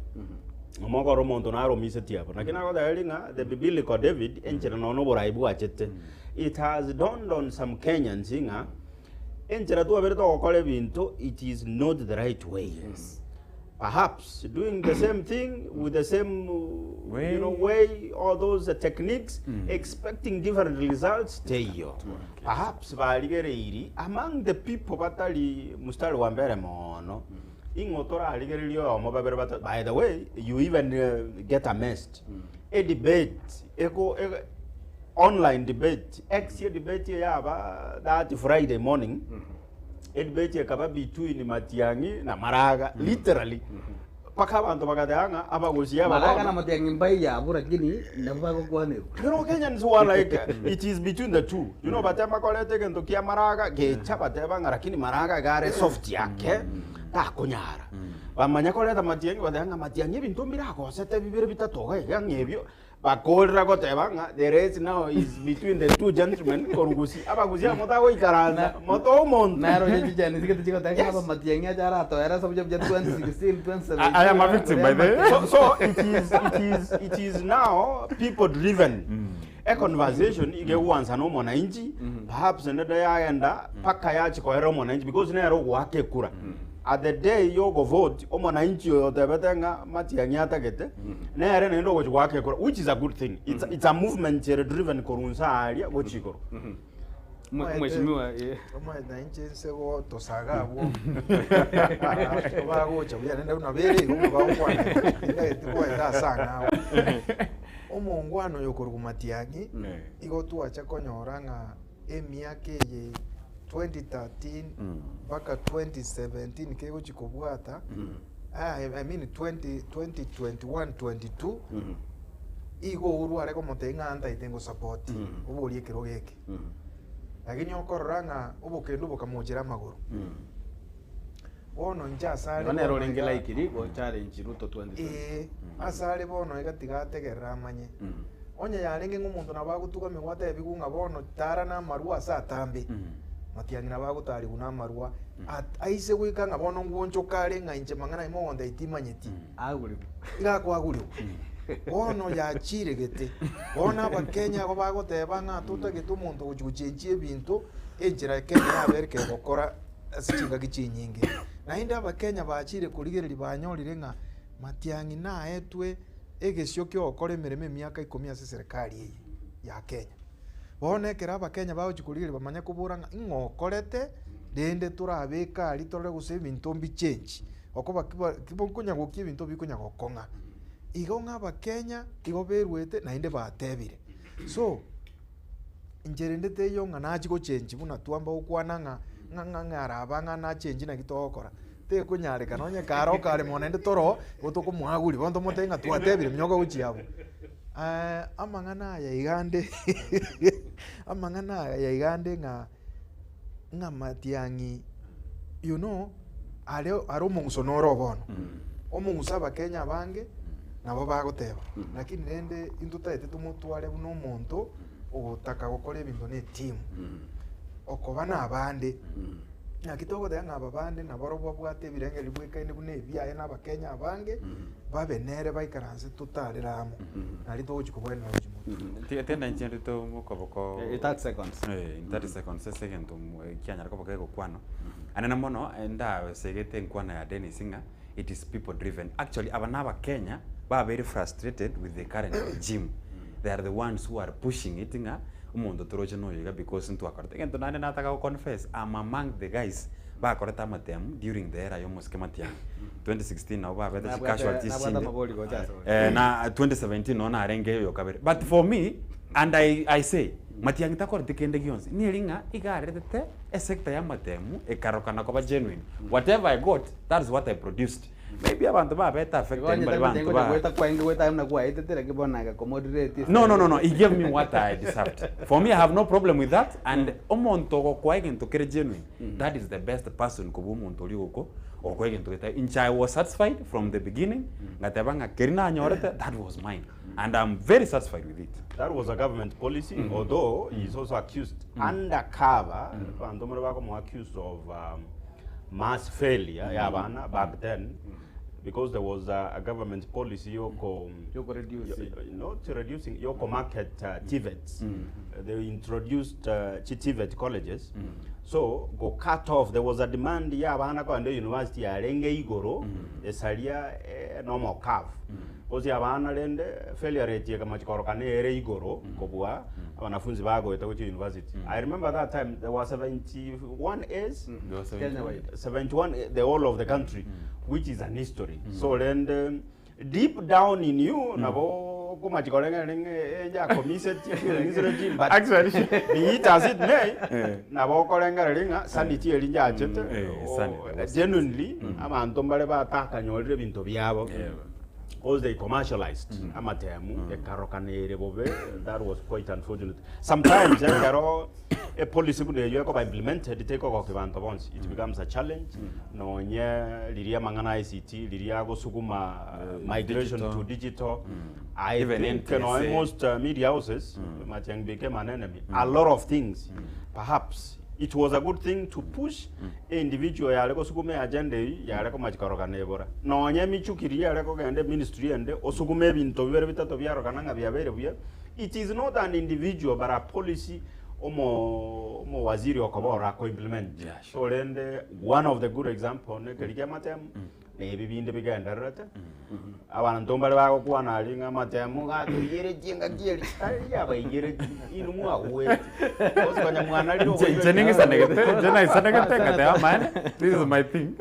S4: omokore omonto naromisetie abwo. Naki nagoteberia ng'a the biblical David, enchera nonya na oborai bwachete, it has dawned on some Kenyans ng'a Enchera twabere togokora ebinto it is not the right way. Perhaps doing the same thing with the same
S3: Way.
S4: you know, way all those techniques expecting different results teiyo. Perhaps barigereiri among the people batari mstari wa mbere mono ing'o torarigererie oyomo babere batato. By the way you even get amazed a debate eko ego Online debate, ex debate eyaba that Friday morning, edebate ekaba between Matiang'i na Maraga, literally. Mpaka abanto bagateba ng'a abagosia aba
S1: Maraga na
S4: bono.
S1: Matiang'i mbaiyo abwo lakini nabo bagokwanerwa.
S4: You know, Kenyans were like, it is between the two. You know, batema koreta egento kia Maraga, gecha bateba ng'a lakini Maraga iga are soft yake, takonyara. Bamanya koreta Matiang'i bateba ng'a Matiang'i ebinto mbiragosete bibere bitato iga iga ng'a ebio, Bakoorera goteba ng'a the race now is between the two gentlemen korwa gusii. Abagusii aba motagoikaransa, motoe omonto.
S1: Naro onye chichani chigete chigoteba ng'a
S4: Yes.
S1: abamatiang'i ache aratoere ase obuya buya 2016, 2017.
S3: I am a victim, by the way.
S4: So it is now people driven. A conversation iga egwansa na omonanchi, perhaps nende yagenda mpaka yachi koera omonanchi because nere ogoaka ekura. At the day yogovote, omonanchi oyo otebete ng'a Matiang'i atagete, nere naende ogochi goaka ekura, which is a good thing. It's a movement ere driven korwa inse aaria gochia igoro.
S1: Mheshimiwa, eh.
S2: Omanyete na inche nse gotosaga abwo bagocha buya naende buna bere igo buna bagokwana tindageti koenda ase ang'ao. Omongwana oyo okorokwa Matiang'i igo twacha konyora ng'a emiaka eye 2013 mpaka 2017 kegochi kobwata I mean 20 2021 22 igo Uhuru are komotebia ng'a ntaete ngosupport oborie ekerogo eke. Lakini okorora ng'a obokendu bokamochera amagoro. Bono inche asare
S1: Igo nere
S2: bono
S1: orenge
S2: iga
S1: likely go challenge Ruto 2020.
S2: Ee, asare bono iga tiga ategerere amanye. Onye yarenge ng'a omonto nabo agotugamigwa atebigwe ng'a bono tara na amarwa ase atambe, Matiang'i nabo agotarigwa na amarwa, at- aise goika ng'a bono ngwonchoka are ng'a inche mang'ana aye mogontebia timanyeti.
S1: Agurigwe.
S2: Iga akwagurigwa. Bono yachire gete. Bono abakenya igo bagoteba ng'a totagete omonto ogochi gochenchia ebinto, enchera Kenya yabere kegokora ase chingaki chinyinge. Naende abakenya bachire korigereria banyorire ng'a Matiang'i naetwe egesio ki'ogokora emeremo emiaka ikomi ase eserekari eye ya Kenya. Bono ekero abakenya bagochia korigereria bamanye kobora ng'a ing'o okorete rende torabeke aria torore gose ebinto mbichenchi, okoba kiba kibokonya gokia ebinto bikonya gokong'a. Igo ng'a abakenya igo berwete naende batebire. So, inche rende teiyo ng'a nachia gochenchi buna twamba gokwana ng'a ng'a ng'a ng'a araba ng'a nachenchi naki togokora, tekonyarekana onye kare okare mono naende toro, igo tokomoaguria bono tomotebie ng'a twatebire minyoka gochia abwo. Amang'ana aya iga ande amang'ana aya iga ande ng'a ng'a matiang'i you know, are are omong'uso noro bono, omong'uso abakenya abange nabo bagoteba, lakini rende intwe totaete tomotware buna omonto ogotaka gokora ebinto na etimu, okoba na abande, naki togoteba ng'a aba bande nabarobwo babwate ebirengererio bwekaine buna ebiaye na abakenya abange, babe nere baikaranse totarere amo, nario togochia kobwenera gochia motwe.
S3: Tiga tenda inche ndete omokoboko.
S1: In 30 seconds.
S3: Eh, in 30 seconds ase egento kianyara koba kegokwanwa. Anene mono, ndasegete enkwana ya Dennis ng'a it is people driven. Actually aba na abakenya babeire frustrated with the current regime. They are the ones who are pushing it ng'a. omonto toroche noyo iga because ntwakorete. Egento naende nataka go confess, am among the guys bakorete amatemu during the era ya omosike Matiang'i. 2016 nabo babete chi
S1: Nabwate
S3: casualties
S1: nabwate
S3: chinde.
S1: amabori gocha ase ore.
S3: Eh, na 2017 noo narenge oyo kabere. But for me, and I, I say, Matiang'i takoreti kende gionsi, neri ng'a iga aretete esector ya amatemu ekarokana koba genuine. Whatever I got, that is what I produced. Maybe abanto babete
S1: Igo
S3: affected
S1: onye
S3: mbare
S1: tari
S3: banto
S1: gocha
S3: ba
S1: goeta kwaenge goeta buna kwaetete lakini bono agakomoderate
S3: No, no, no, no, he gave me what I deserved. For me, I have no problem with that, and omonto ogokoa egento kere genuine, that is the best person kobua omonto oria ogoko ogokoa egento getari. Inche I was satisfied from the beginning, ngateba ng'a keria nanyorete, that was mine, and I'm very satisfied with it.
S4: That was a government policy, although he is also accused undercover, abanto mbare bakomo accused of um, mass failure ya abana back then because there was a, a government policy yoko
S1: Yoko reduce.
S4: not reducing yoko market TVETs. They introduced chi TVET colleges. So go cut off there was a demand ya abana kogenda university yarenge igoro esaria eh, normal curve. Gose abana rende failure rate ekamachi korokana ere igoro kobua abanafunzi bagoeta gochia university. I remember that time there were 71 A's
S3: There was
S1: Kenya
S3: 71.
S1: wide.
S4: 71 the whole of the country which is an history. So rende deep down in you nabo komachi koreng'ana ng'e enjakomisetie feelings but
S3: Actually,
S4: be it as it may
S3: Eh.
S4: nabo okorengereria ng'a sanity eri njachete
S3: Eh, sanity,
S4: o- genuinely abanto mbare batakanyorire ebinto biabo
S3: Yeah.
S4: because they commercialized amatemu ekarokanere bobe that was quite unfortunate sometimes ekero a policy buna eywo ekoba implemented tekogokia banto bonsi it becomes a challenge nonye riria amang'ana ICT riria agosuguma migration
S3: digital.
S4: to digital I
S3: Even
S4: think
S3: NTSA.
S4: no, most media houses Matiang'i became an enemy a lot of things perhaps it was a good thing to push individual yare gosuguma agenda eywo yare komachikorokana ebora nonye emichukiri yare kogenda ministry ende osugume ebinto bibere bitato biarokana ng'a biabeire buya it is not an individual but a policy omo omo waziri okobora ako implement
S3: Yeah, sure.
S4: so rende one of the good example nekeri kia amatemu na ebi binde bigendererete abanto mbare bagokwana aria ng'a amatemu gatoiyeretie ngaki eri tari yabaiyeretie inwe mwagwete gose konya mwana rire
S3: Nche nche ning'isanegete, nche naisanegete ngateba amaene, this is my thing.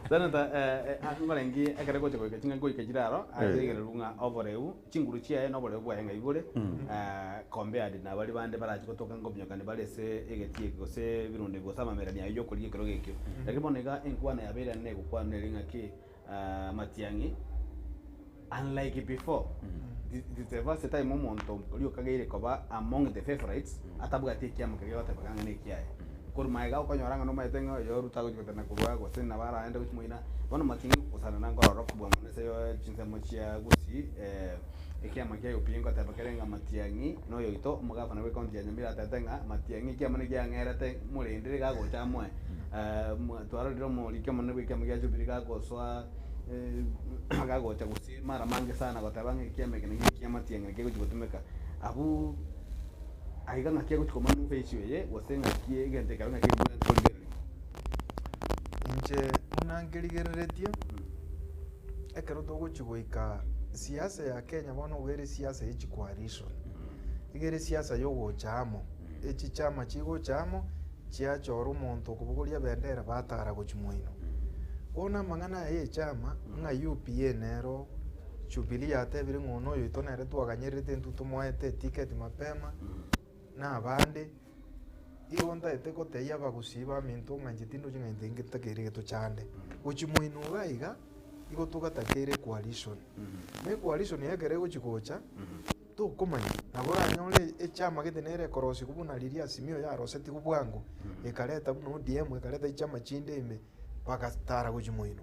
S1: Senator, eh, eh, ngorengi ekere gocha goika ching'aki goika chiraro ase egererwa ng'a oboreu chinguru chiaye na oboreu bwaye ng'ai bore compared na baria bande barache gotoka nkominyokani bare ase egetii eke gose ebirundo ebi gose amamerani aywo ya okorigia ekerogo ekio. Lakini bono iga enkwana yabeire ere negokwana ere ng'aki Matiang'i unlike before it is the first time omonto oria okageire koba among the favorites atabwati ekiama keria ogoteba ng'a na ekiaye. Korwa magega okonyora ng'a nomaete ng'a oyo Ruto agochi gotena korwa gose nabo araende gochi moina, bono Matiang'i gosana na nkorora kobua mono ase chinsemo chia Gusii ekiama kia UPA ngoteba kere ng'a Matiang'i na oyoito omogavana bwe county ya Nyamira atebete ng'a Matiang'i ekiama nekiang'erete morendire iga agocha amoe. Twarorire omoriki omonene bwe ekiama kia Jubilee gagosoa gagocha Gusii mara mange sana goteba ng'a ekiama eke nakio ekiya Matiang'i nakio egochi gotumeka. Abwo aiga ng'aki agochi komaneuver issue eye gose ng'aki egento ekero ng'aki ekobwenerete korigereria.
S2: Inche buna nkerigereretie, ekero togochia goika siasa ya Kenya bono iga ere siasa ya chicoalition, iga ere siasa ya ogocha amo, echichama chigocha amo, chiachora omonto okobogoria ebendera batara gochia moino. Bono amang'ana aya ya echama, ng'a UPA nero Jubilee yatebire ng'a one oyoito nere twaganyererete intwe tomoete eticket mapema, na abande, igo ntaete gotebia abagusii baminto ng'a inche tindochi ng'a intwe ntakeire getochande. Gochia moino iga iga, igo togatakeire ecoalition. Na ecoalition eye ekero egochia gocha, tokomanya, nabo oranyore echama gete nere ekorosigwa buna riria Azimio yarosetigwe bwango, ekareta buna ODM, ekareta chichama chinde ime, bagatara gochia moino.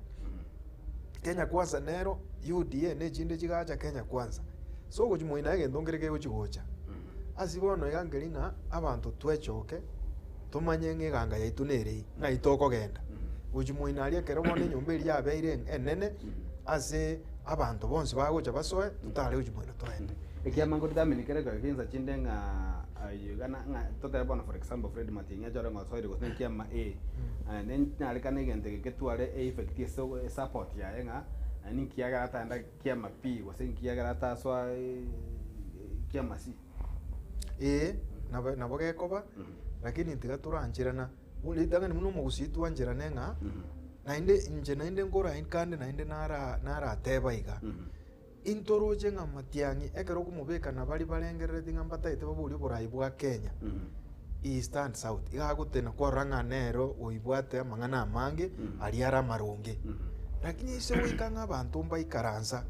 S2: Kenya Kwanza nero, UDA na echinde chigacha Kenya Kwanza. So ogochia moino egento nkere kegochia gocha. Ase bono iga nkeri ng'a abanto twechoke, tomanye ng'a eganga yaito nere eye, ng'ai tokogenda. Gochia moino aria ekero bono enyomba eria yabeire enene, ase abanto bonsi bagocha basoe, totare gochia moino toende.
S1: Ekiama nkodetermine kere ekero chinsa chinde ng'a aye iga na ng'a totebe bono for example Fred Matiang'i achore ng'a osoire gose ekiama A, nenyarekane egento eke getware eeffect ase esupport yaye ng'a ninki kiagera ataenda kiama B gose ninki kiagera atasoa kiama C.
S2: Ee. Nabo nabo gekoba, lakini tiga torancherana, buna ritang'ani buna omogusii twancherane ng'a, naende inche naende nkora kande naende nara narateba iga, intoroche ng'a matiang'i ekero okomobeka na baria barengerereti ng'a mbataete baborie oborai bwa Kenya, he stands out. Iga agotena kwarora ng'a nere oibwate amang'ana amange aria are amaronge. Lakini ase goika ng'a abanto mbaikaransa,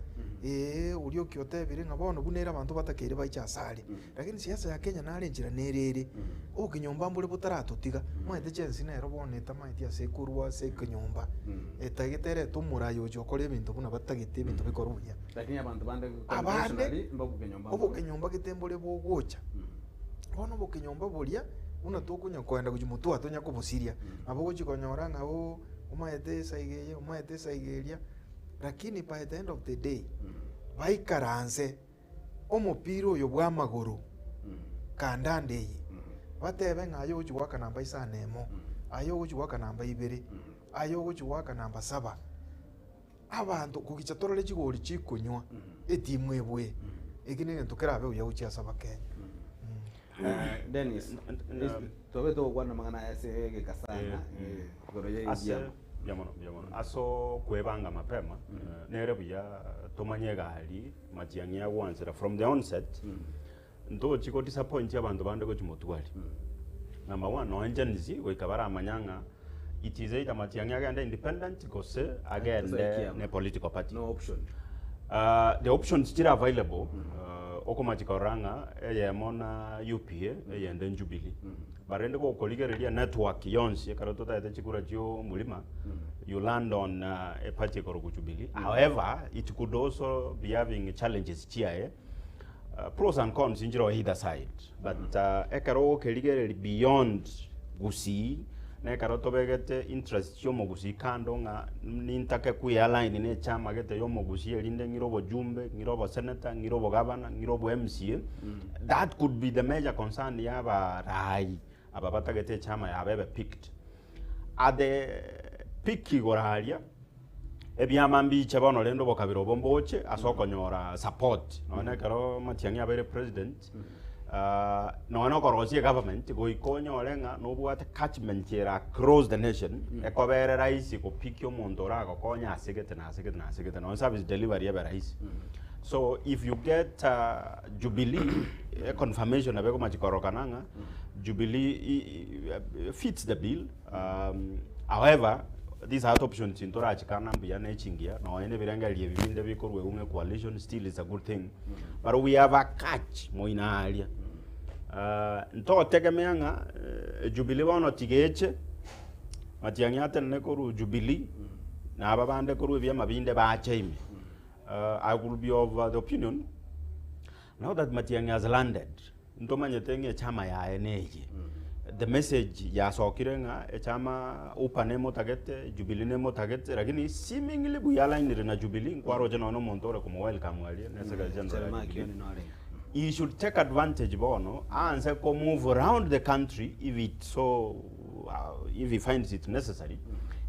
S2: eeh oria oki otebire ng'a bono buna ere abanto batakeire baiche asare. Lakini siasa ya Kenya nare enchera nere ere, obokenyomba mbore botaratotiga, omanyete chensi nero bono etamaeti ase ekorwa ase ekenyomba, etagete erete omorai ochi okore ebinto buna batagete ebinto bikorwe buya.
S1: Lakini abanto bande
S2: Abande,
S1: conventionally mbokenyomba mbore.
S2: obokenyomba gete mbore bogocha, bono obokenyomba boria, buna tokonya koenda gochia motwe tonya kobosiria, nabo ogochi konyora ng'a ooh omanyete esaiga eye, omanyete esaiga eria, lakini by the end of the day, baikaranse. omopira oyo bw'amagoro, kandanda eye, batebe ng'a aye ogochia goaka namba isano emo, aye ogochia goaka namba ibere, aye ogochia goaka namba saba. Abanto kogicha torore chigori chikonywa, etimu ebwe, eki na egento kerabe buya gochia ase abakenya.
S1: Eh, Dennis, tobe togokwana amang'ana aya ase egeka sana, igoro ya
S4: Ase
S1: ebiama.
S4: mbuya mono, mbuya mono. Ase okwebanga mapema, nere buya tomanye egari matiang'i agwansera from the onset, ntochi go disappoint abanto bande gochia motwari. Number one, nonya Gen Z goika baramanya ng'a it is either matiang'i agende independent gose agende
S1: ekiama.
S4: ne political party.
S1: No option.
S4: The options chire available, okomachia korora ng'a eyemo na UPA, eyende Jubilee. Barende gokorigereria network yonsi ekero totaete chikura chia omorima, you land on eparty ekorokwa Jubilee. However, it could also be having challenges chiaye, pros and cons nchire either side. But ekero ogokerigereria beyond Gusii, na ekero tobegete interest chia omogusii kando ng'a nintake kwe-align na echama gete ya omogusii erinde ng'ire obojumbe, ng'ire obosenator, ng'ire obogavana, ng'ire obo MCA, that could be the major concern ya abarai aba batagete echama yabo ebe picked. At the peak igoro aria, ebiama mbiche bono rende obokabira obo mboche ase okonyora support nonya na ekero Matiang'i abeire president, nonya na okorosia egovernment goika onyore ng'a nobwate catchment ere across the nation ekobere rahisi gopikia omonto oragokonye ase gete na ase gete na ase gete nonya service delivery ebe rahisi. So if you get Jubilee econfirmation nabo ekomachi korokana ng'a Jubilee fits the bill however these other options ntorachikana mbuya na echingiya nonya na ebirengererio ebi binde bikorwa ng'a coalition still is a good thing but we have a catch moino aria ntotegemea ng'a Jubilee bono tiga eche Matiang'i atenene korwa Jubilee na aba bande korwa ebiama binde bache ime. I will be of the opinion now that Matiang'i has landed ntomanyete ng'a echama yaye neye. The message yasokire ng'a echama UPA nemotagete, Jubilee nemotagete, lakini seemingly buya alainire na Jubilee, nkwaroche nonya na omonto ore komo welcome aria ne Secretary General ya
S1: Jeremiah
S4: Jubilee.
S1: Kioni norenge.
S4: He should take advantage bono aanse ko move round the country if it so if he finds it necessary,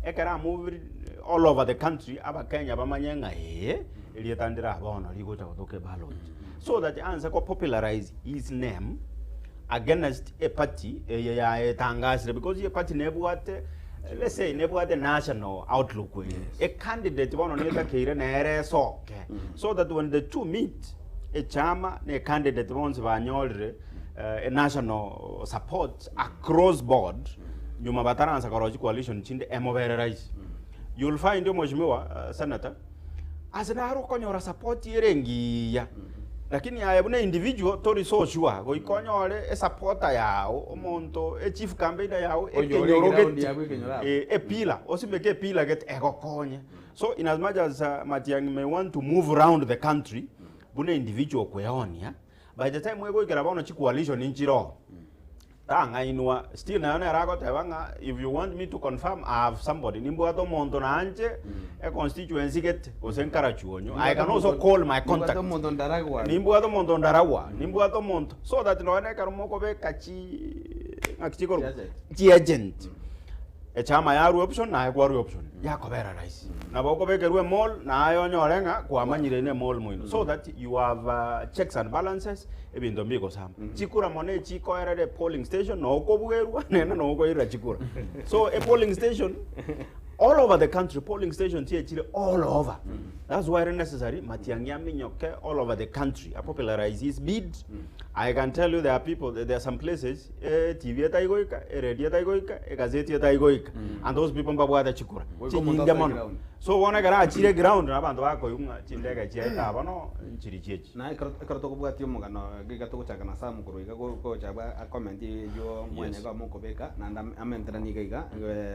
S4: ekero amove all over the country abakenya bamanye ng'a ee erieta ndire aa bono rigocha gotoka eballot so that anse ko popularize his name against eparty eye yaetangasire because eparty nebwate let's say nebwate national outlook eye ecandidate bono netakeire nere esoke so that when the two meet echama na ecandidate bonsi banyorire enational support across board nyuma bataransa korosia chicoalition chinde emobere rahisi. You'll find omweshimiwa senator ase naro okonyora support ere engiya lakini aye buna individual tori so sure goika onyore esupporter yao omonto echief campaigner yao
S1: Oyore
S4: ekenyoro
S1: eground
S4: gete
S1: yabo ekenyoro abwo.
S4: epillar osimeke epillar gete egokonye. So in as much as Matiang'i may want to move round the country buna individual kweonia By the time egoikera bono chicoalition nchire oo, tang'ainwa, still naye nere agoteba ng'a if you want me to confirm I have somebody, nimbwate omonto naanche econstituency gete gose nkarachuonyo, I can also call my
S1: Nimbwate
S4: contact.
S1: omonto ndaragwa.
S4: Nimbwate omonto ndaragwa, nimbwate omonto, so that nonya na ekero mokobeka chi ng'aki chikorokwa?
S1: Chiagent.
S4: Chiagent. Echama yarua option naye kwarua option yakobera rahisi. Nabo okobekerwa emall naye onyore ng'a kwamanyire ne emall moino so that you have checks and balances ebinto mbigosamba. Chikura mono echikoerera epolling station noo okobwerwa naende noo okoirera chikura. So epolling station all over the country polling station chiechire all over. That's why ere necessary matiang'i aminyoke all over the country apopularize his bid. I can tell you there are people there are some places eTV etaigoika, eredio etaigoika, egazeti etaigoika and those people mbabwate chikura
S1: Goika omonto
S4: chinyinge
S1: asoe
S4: mono.
S1: ground.
S4: So bono ekero achire ground na abanto bakoigwa ng'a chindege chiaito aba no nchiri chiechi.
S1: Na ekero ekero tokobwatia omogano iga togochaka na Sam korwa iga go- gocha abwo a comment eywo mwanya iga mokobeka naende ame amenteranie iga iga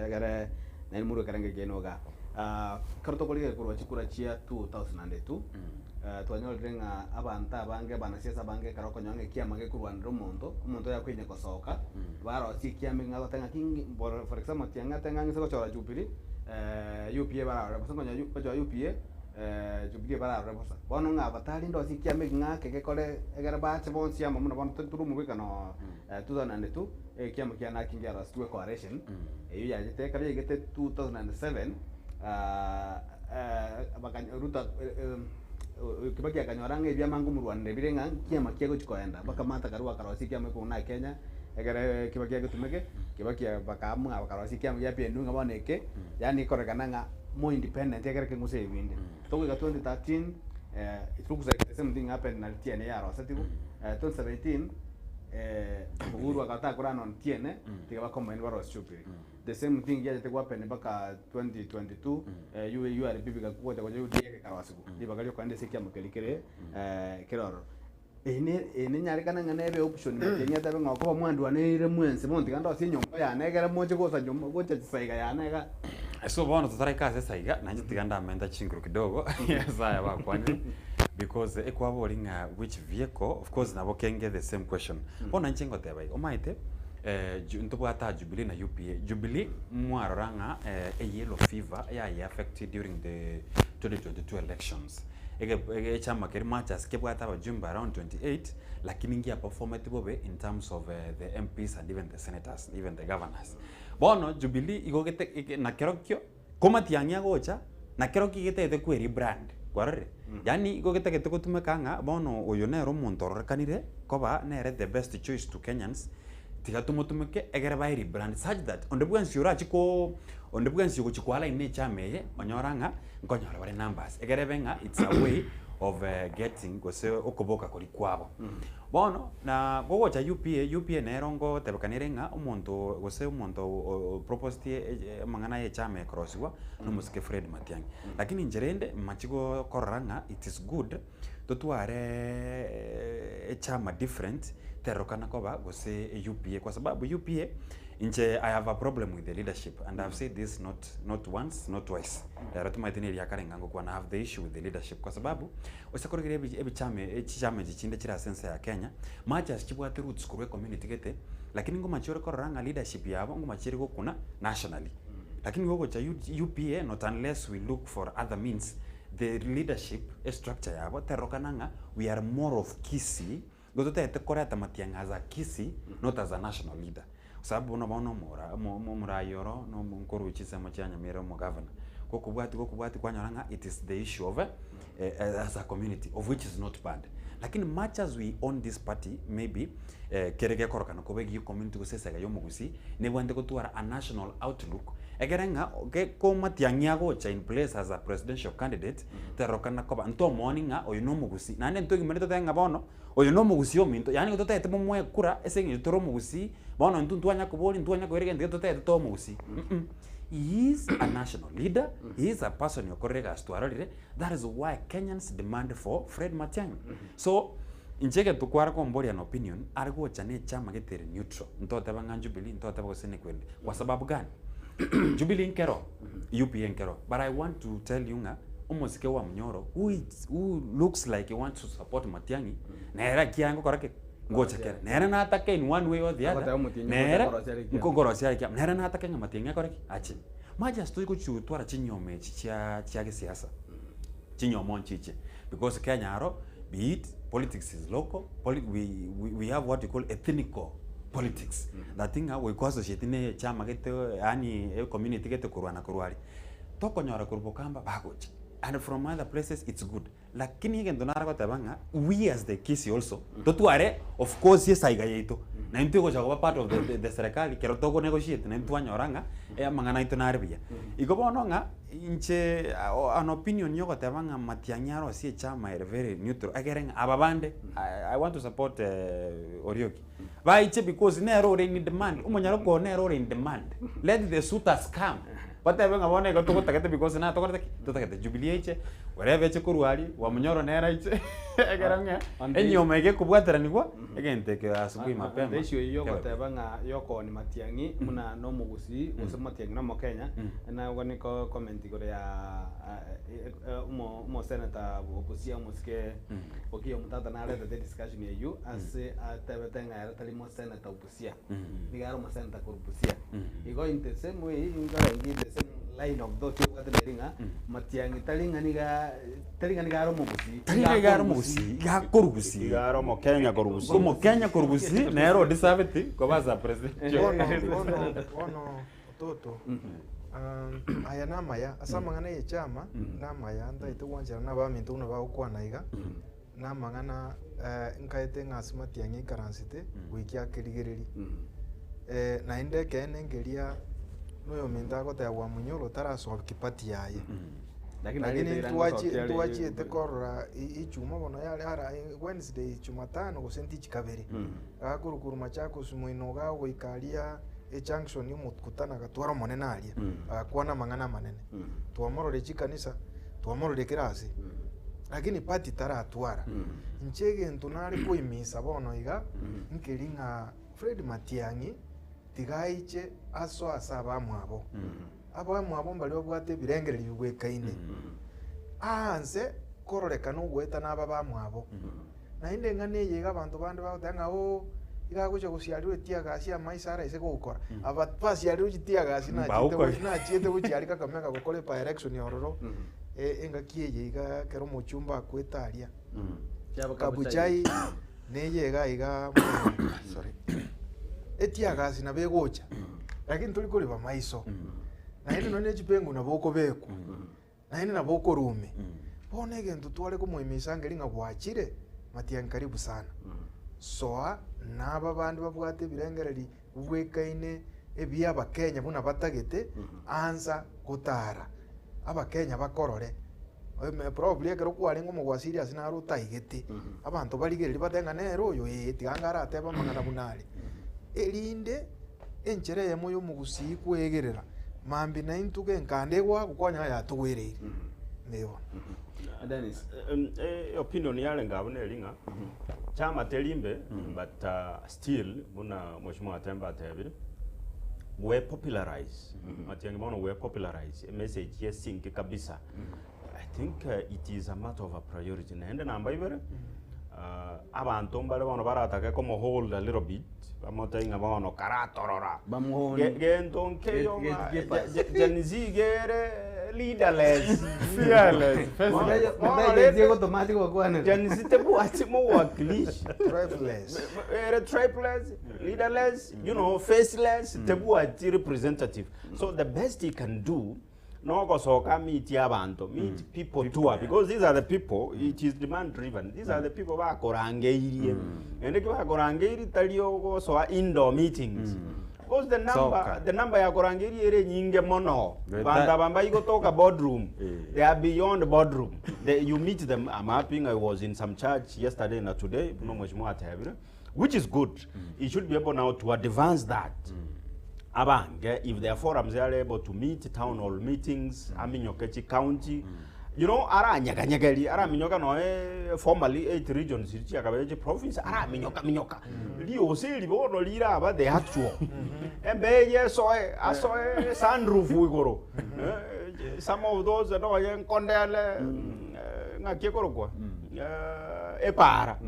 S1: egere naende morwe ekerengo ekiaino igaa. Ekero tokorigereria korwa chikura chia 2002, twanyorire ng'a abanto abange abanasiasa abange ekero okonyora ng'a ekiama gekorwanera omonto, omonto oyo akoinya gosoka, barosie ekiama ng'a goteba ng'aki ngi for for example tiang'a ate ng'a ng'ise gochora Jubilee, UPA bararore bosa nkonya gochora UPA, Jubilee bararore bosa. Bono ng'a abatari ndosie ekiama eke ng'ake gekore egere bache bonsi amo buna bono tore omobwekano 2002, ekiama kia NARC nkiarositigwe coalition, eywo yachete ekero yaigete 2007. bakanya Ruto Kibaki akanyora ng'a ebiama nkomorwanera bire ng'a nkiama kia gochia koenda, mpaka Martha Karua akarosia ekiama ekong'u na Kenya, ekere Kibaki agetumeke, Kibaki bakaamua bakarosia ekiama gia PNU ng'a bono eke, yaani ekorekana ng'a more independent ekere keng'use ebinde. Togoika 2013, it looks like the same thing happened na TNA yarosetigwe, 2017, Uhuru agataka korana on TNA, tiga ba combine barosie Jubilee. The same thing giachete gohappen mpaka 2022 URP bigagocha gocha UDA gekarosigwa ribaga riokoenda ase ekiama keria kere kere ororo. Eye ne eye nenyarekane ng'a nebe option matiang'i atabe ng'a okoba mwandwaneire mwensi bono tiga ndosie enyomba yane egere moche gosa nyomba gocha chisaiga yane iga.
S3: So bono totaraika ase esaiga, nainche tiga ndamenta chinguru kidogo ase aya bakwanire because ekwabori ng'a which vehicle, of course nabo kenge the same question. Bono inche ngoteba iga, omanyete ntobwate aa Jubilee na UPA. Jubilee mwarora ng'a eyellow fever yaye affect during the 2022 elections. Ege echama keria much as kebwate abajumbe around 28 lakini ngia performeti bobe in terms of the MPs and even the senators, even the governors. Bono Jubilee igo gete ege nakerokio komatiang'i agocha nakerokio getagete kwe rebrand kwarorire? Yaani igo getagete gotumeka ng'a bono oyo nere omonto ororekanire koba nere the best choice to Kenyans, tiga tomotumeke egere bae rebrand such that onde bwensi orachi koo onde bwensi ogochi ko align na echama eye onyora ng'a nkonyora bare numbers egere ebe ng'a it's a way of getting gose okoboka koria kwabo. Bono, na gogocha UPA, UPA nero ngotebekana ere ng'a omonto gose omonto o proposed amang'ana ya echama ekorosigwa na omosike Fred Matiang'i. Lakini inche rende machi korora ng'a it is good totware echama different terorokana koba gose UPA kwa sababu UPA inche I have a problem with the leadership and I have said this not not once not twice rero tomaete na eriakare ng'a ngokwana I have the issue with the leadership kwa sababu Ase korigereria ebi ebichama echichama echi chinde chire ase ense ya Kenya, much as chibwate roots korwa ecommunity gete, lakini ngomache ore korora ng'a leadership yabo ngomache ere gokuna nationally. Lakini gogocha UPA not unless we look for other means, the leadership estructure yabo terorokana ng'a we are more of Kisii, igo totagete koreta Matiang'i as a Kisii not as a national leader. Kwa sababu bono bono omora omo omo omorai oro na omo nkorwa chinsemo chia Nyamira omogavana, gokobwatia gokobwatia kwanyora ng'a it is the issue of as a community of which is not bad. Lakini much as we own this party maybe kere gekorokana koba egiya community gose esega ya omogusii, nebwate gotwara a national outlook, ekere ng'a ge komatiang'i agocha in place as a presidential candidate, terorokana koba ntomooni ng'a oyo na omogusii, naende ntogimani totebe ng'a bono. Oyo nomogusii ominto, yaani totagete momoe kura ase eng'encho tore omogusii, bono intwe ntwanya koboria, ntwanya koira egento gete totagete toe omogusii mm he is a national leader, he is a person okorire egasi twarorire, that is why Kenyans demand for Fred Matiang'i. So, inche egento kware komboria an opinion, are gocha na echama gete ere neutral, ntoteba ng'a Jubilee, ntoteba gose nekwende, kwa sababu gani? Jubilee nkero, UPA nkero, but I want to tell you ng'a omosike wa Munyoro who is who looks like he wants to support Matiang'i, nere akiange gokora ki? Ngocha kere. Nere natake in one way or the other,
S1: Agoteba omotienyi
S3: nere
S1: ngocha korosia are ekiama.
S3: nkokorosia are ekiama, nere natake ng'a Matiang'i akore ki? Ache. Mache ase togochi gotwara chinyiomo echi chia chia gesiasa, chinyiomo nchiche, because Kenya aro, be it politics is local, poli we we have what we call ethnical. politics that ng'a goika oassociate na echama gete yaani ecommunity gete korwana korwa aria, tokonyora korwa bokamba bagocha and from other places it's good. Lakini egento nare goteba ng'a we as the Kisii also totware of course esaiga yaito naintwe egocha koba part of the, the, the serikali kero togo negotiate naintwe twanyora ng'a eh, amang'ana aito nare buya. Igo bono ng'a inche an opinion yogoteba ng'a Matiang'i arosie echama ere very neutral egere ng'a aba bande I, I want to support Orioki baiche because nere ore in demand omonyaroko oyo nere ore in demand let the suitors come Batebe ng'a bono igo togotagete because natokorete ki? Totagete Jubilee eiche, whatever eche korwa aria, Wamunyoro nere aiche, ekero ng'a enyiomo eke ekobwateranigwa, egento eke asubuhi mapema.
S1: The issue eyio
S3: kebe buya.
S1: yogoteba ng'a yokooni Matiang'i buna na omogusii gose Matiang'i na omokenya, nago niko comment igoro ya omo omoseneta o Busia omosike Okiya Omtata naretete ediscussion eyio ase atebete ng'a ere tari moseneta o Busia, nigo are omoseneta korwa Busia. Igo in the same way nkorenge in the same line of thought obwate neri ng'a Matiang'i tari ng'a niga tari ng'a niga are omogusii,
S3: Tari ng'a iga are omogusii, iga akorwa Gusii.
S4: Iga are omokenya korwa Gusii.
S3: Omokenya korwa Gusii, nere odeserveti koba as a president.
S2: Bono, bono, bono ototo, aya namaya, ase amang'ana ya echama, namaya ntagete gwancherana na abaminto buna bagokwana iga. Namang'ana nkaete ng'a ase matiang'i aikaransete goikia akerigereria. Naende ekeene nkeria noyominto agoteba Wamunyoro tarasoki party yaye. Lakini ntwachiete korora ichuma bono yare ara Wednesday Jumatano gose ntichi kabere. Gakorwa korwa Machakos moino iga goika aria ejunction omokutano agatwara omonene aria, agakwana amang'ana amanene. Twamorora chikanisa, twamorora kera ase. Lakini party taratwara. Inche egento nare koimisa bono iga, nkeri ng'a Fred Matiang'i tiga aiche asoe ase abamwabo. Abamwabo mbaria babwate ebirengererio bibwekaine. Aanse kororekana ogoetana aba bamwabo. Naende eng'ana eye iga abanto bande bagoteba ng'a oo, iga agocha gosiarirwa etiagasi amaiso araise gokora. Aba basiarirwe chitiagasi nachiete
S3: Mbaukoria.
S2: nachiete gochiaria Kakamega gokora ebi election ororo, engaki eye iga ekero omochumba akwete aria. Kabuchai neye iga iga
S3: Sorry.
S2: etiagasi nabo egocha, lakini tori koriba maiso. Naende nonye ne chipengu nabo okobekwa, naende nabo okorume. Bono egento tware komoimisa nkeri ng'a gwachire, Matiang'i karibu sana. Soa na aba bande babwate ebirengereri bibwekaine ebia abakenya buna batagete, ansa gotara, abakenya bakorore. Probably ekero kwarenge omogwasiri ase naro otaigete, abanto barigereria batebe ng'a nere oyo ee, tiga anga aratebe amang'ana buna are. Erinde enchera eyemo ya omogusii kwegerera, mambia naintwe genkanda egwakwa kwanya ng'a yatogwereire. Mbuya bono.
S1: Dennis.
S4: Opinion yarenge abwo neri ng'a chama teri mbe but still buna mheshimiwa Atemba atebire we popularize Matiang'i bono we popularize emessage ye sinki kabisa I think it is a matter of a priority naende namba ibere abanto mbare bono baratake komo hold a little bit bamotebi ng'a bono karatorora
S1: Bamuhoni.
S4: Gento nkeyo
S1: Gate-
S4: ng'a
S1: gatekeepers.
S4: Gen Z gere leaderless.
S3: Fearless, faceless.
S4: Bono
S1: Mbe
S4: rende-
S1: Gen Z egotoma ase gokwanera.
S4: Gen Z tebwati mowakilishi.
S2: Tribeless.
S4: Ere tribeless, leaderless, you know, faceless, tebwati representative. So the best he can do nogosoka meet abanto, meet people tour because these are the people, it is demand driven. These are the people bakorangeirie. Naende ki bakorangeirie tari ogosoa indoor meetings. Because the number,
S3: Soka.
S4: the number yakorangeirie ere enyinge mono.
S3: Goeta-
S4: Banto aba mbaigotoka boardroom.
S3: Eh.
S4: They are beyond boardroom. They, you meet them, I'm happy I was in some church yesterday na today, buna mheshimiwa atebire, which is good. He should be able now to advance that. Abange, if their forums are able to meet, town hall meetings, aminyoke chi county, you know, aranyeganyegeri, araminyoka noe formally eight regions chiakabere chi province, araminyoka minyoka. Riosi eri bono riraba the actual. Embe eye esoe, asoe sunroof igoro. Eh, some of those noye nkondele, ng'aki ekorokwa? Epara.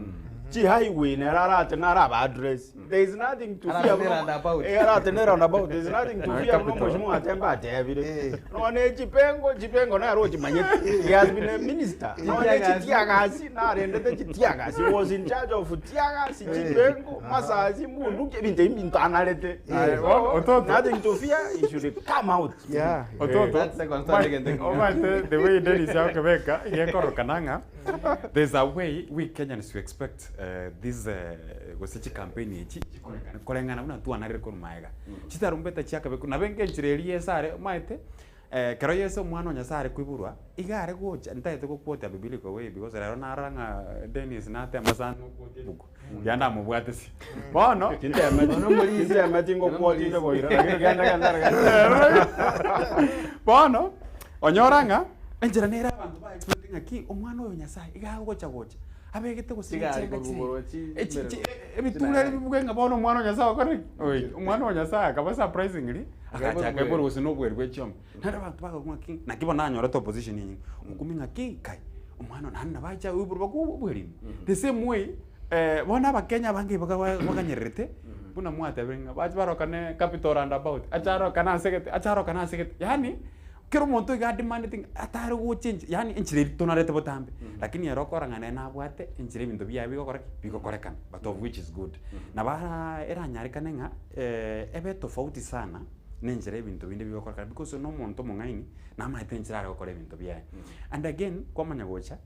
S5: Chihighway nere arate nare aba address. There is nothing to fear
S1: Arate
S5: buna
S1: roundabout.
S5: Eh, arate ne roundabout. There is nothing to
S3: Naye
S5: fear buna
S3: capital.
S5: omosimo atembe atebire.
S2: Eh.
S5: Nonye chipengo, chipengo nere ochimanyete. He has been a minister. Nonye
S1: Chitiagasi.
S5: chitiagasi, narendete chitiagasi. He was in charge of tiagasi, chipengo, masasi, mbunduki, ebinto ebi mbinto anarete.
S3: Aye,
S5: So,
S3: ototo.
S5: nothing to fear, he should come out.
S2: Yeah.
S3: Ototo,
S1: That's the concern again.
S3: omanyete the way Dennis akobeka, gekorokana ng'a there's a way we Kenyans we expect uh, this uh, gose chicampaign echi chikorekane koreng'ana buna twanarire korwa maega. Chitarumbeta chiakabeku nabo engenchera eria Yeso are omanyete eh, kero Yeso omwana o Nyasaye are koiborwa, iga are gocha ntagete goquote a biblical way because rero narora ng'a Dennis natema sana goquote ebuku, riria ndamobwatisi. Bono,
S5: Tintemeti ngoquote inche boira, lakini genda genda genda.
S3: bono onyora ng'a enchera nere abanto ba expect ng'aki omwana oyo Nyasaye iga agocha gocha abegete gose
S1: Chigari
S3: chinga chire
S1: korwa chi-
S3: echi- chi-
S1: merero.
S3: ebitura bibuge ng'a bono omwana o Nyasaye okore ki? Oi, omwana o Nyasaye akaba surprisingly agacha
S1: Akaibwa
S3: akaibwa gose na obweri bwe chiombe. Naende abanto bakagwa ng'aki naki bono nanyorete opposition enyinge, okumia ng'aki kai omwana oyo naende nabo acha oiborwa baka obweri ime. The same way bono abakenya abange iga baganyererete buna mwatebire ng'a bache barokane capital roundabout, ache arokane ase gete, ache arokane ase gete, yaani kera omonto iga ademandeti ng'a atare gochengi yaani enchera eria tonarete botambe, lakini ere okora ng'a nere nabwate enchera ebinto biaye bigokora ki? Bigokorekana, but of which is good. Nabo araa eranyarekane ng'a ebe tofauti sana na enchera ebinto binde bigokorekana because na omonto omong'aini namaete enchera are gokora ebinto biaye. And again, kwamanya gocha,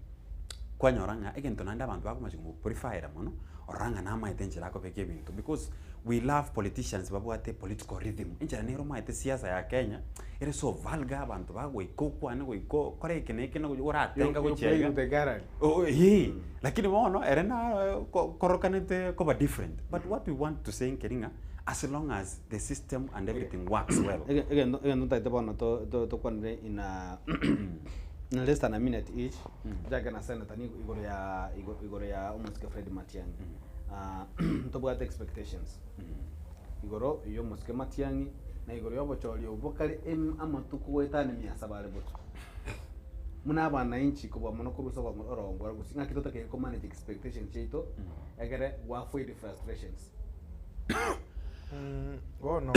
S3: kwanyora ng'a egento naende abanto bakomacha komopreferera mono, orora ng'a namaete enchera akobeka ebinto because we love politicians babwate political rhythm. Enchera nere omaete siasa ya Kenya, ere so vulgar abanto bagoika okwane goika okore eke na eke na oratenga
S1: You, you
S3: gochia
S1: play
S3: iga.
S1: with the gallery.
S3: Oh, eh, lakini bono ere na ko- korokanete koba different but what we want to say nkeri ng'a as long as the system and everything works well
S1: Ege- egento egento ntaete bono to- to- tokwanere in a in less than a minute each nchake na senator ni igoro ya igo- igoro ya omosike Fred Matiang'i Ah, ntobwate expectations igoro ya omosike Matiang'i na igoro ya obochori obo bokare em- amatuko goetania mia saba are botuko buna abananchi kobua mono korwa ase obomo orongo ore gose ng'aki totakeire ko manage expectations chiaito egere go avoid frustrations.
S2: Bono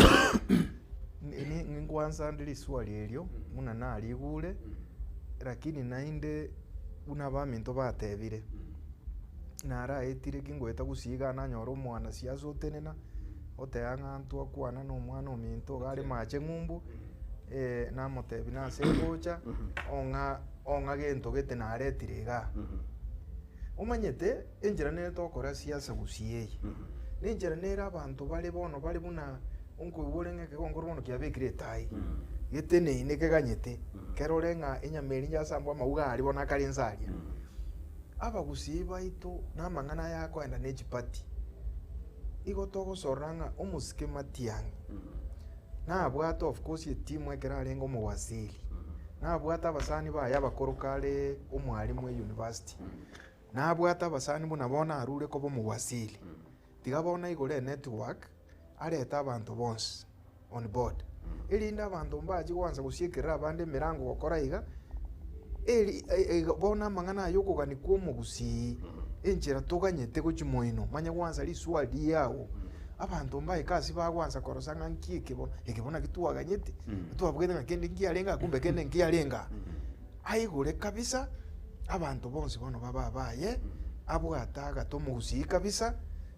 S2: ni- ninkwansa nde riswali erio buna narigure, lakini naende buna abaminto batebire, naraetire ki ngoeta gusii igaa nanyora omwanasiasa otenena, oteba ng'a ntwakwana na omwana ominto iga are mache ng'umbu, namotebia nase ngocha, ong'a ong'a gento gete naretire igaa. Omanyete enchera nere togokora siasa gusii eye, na enchera nere abanto bare bono bare buna onkoigwa ore ng'a ekegonkoro bono kiabekire etaai, geteneine keganyete, kerore ng'a enyama eria yasambwa amauga aria bono akare inse aria. Abagusii baito na amang'ana aya akoenda ne chipati, igo togosorora ng'a omosike Matiang'i nabwate of course etimu ekero arenge omowaziri, nabwate abasani baye abakoro kare omwalimu eyunivasiti, nabwate abasani buna bono arure koba omowaziri, tiga bono aigore enetwork arete abanto bonsi on board, erinde abanto mbache goansa gosiekerera abande emerango gokora iga, eri iga bono amang'ana aya okogania kwa omogusii, enchera toganyete gochia moino, manya goansa riswali riago, abanto mbaike ase bagoansa korosa ng'a nki eke bono, eke bono naki twaganyete, twabugete ng'a kende nkiarenge aa kumbe kende nkiarenge aa. Aigure kabisa, abanto bonsi bono babe abaye, abwate agate omogusii kabisa,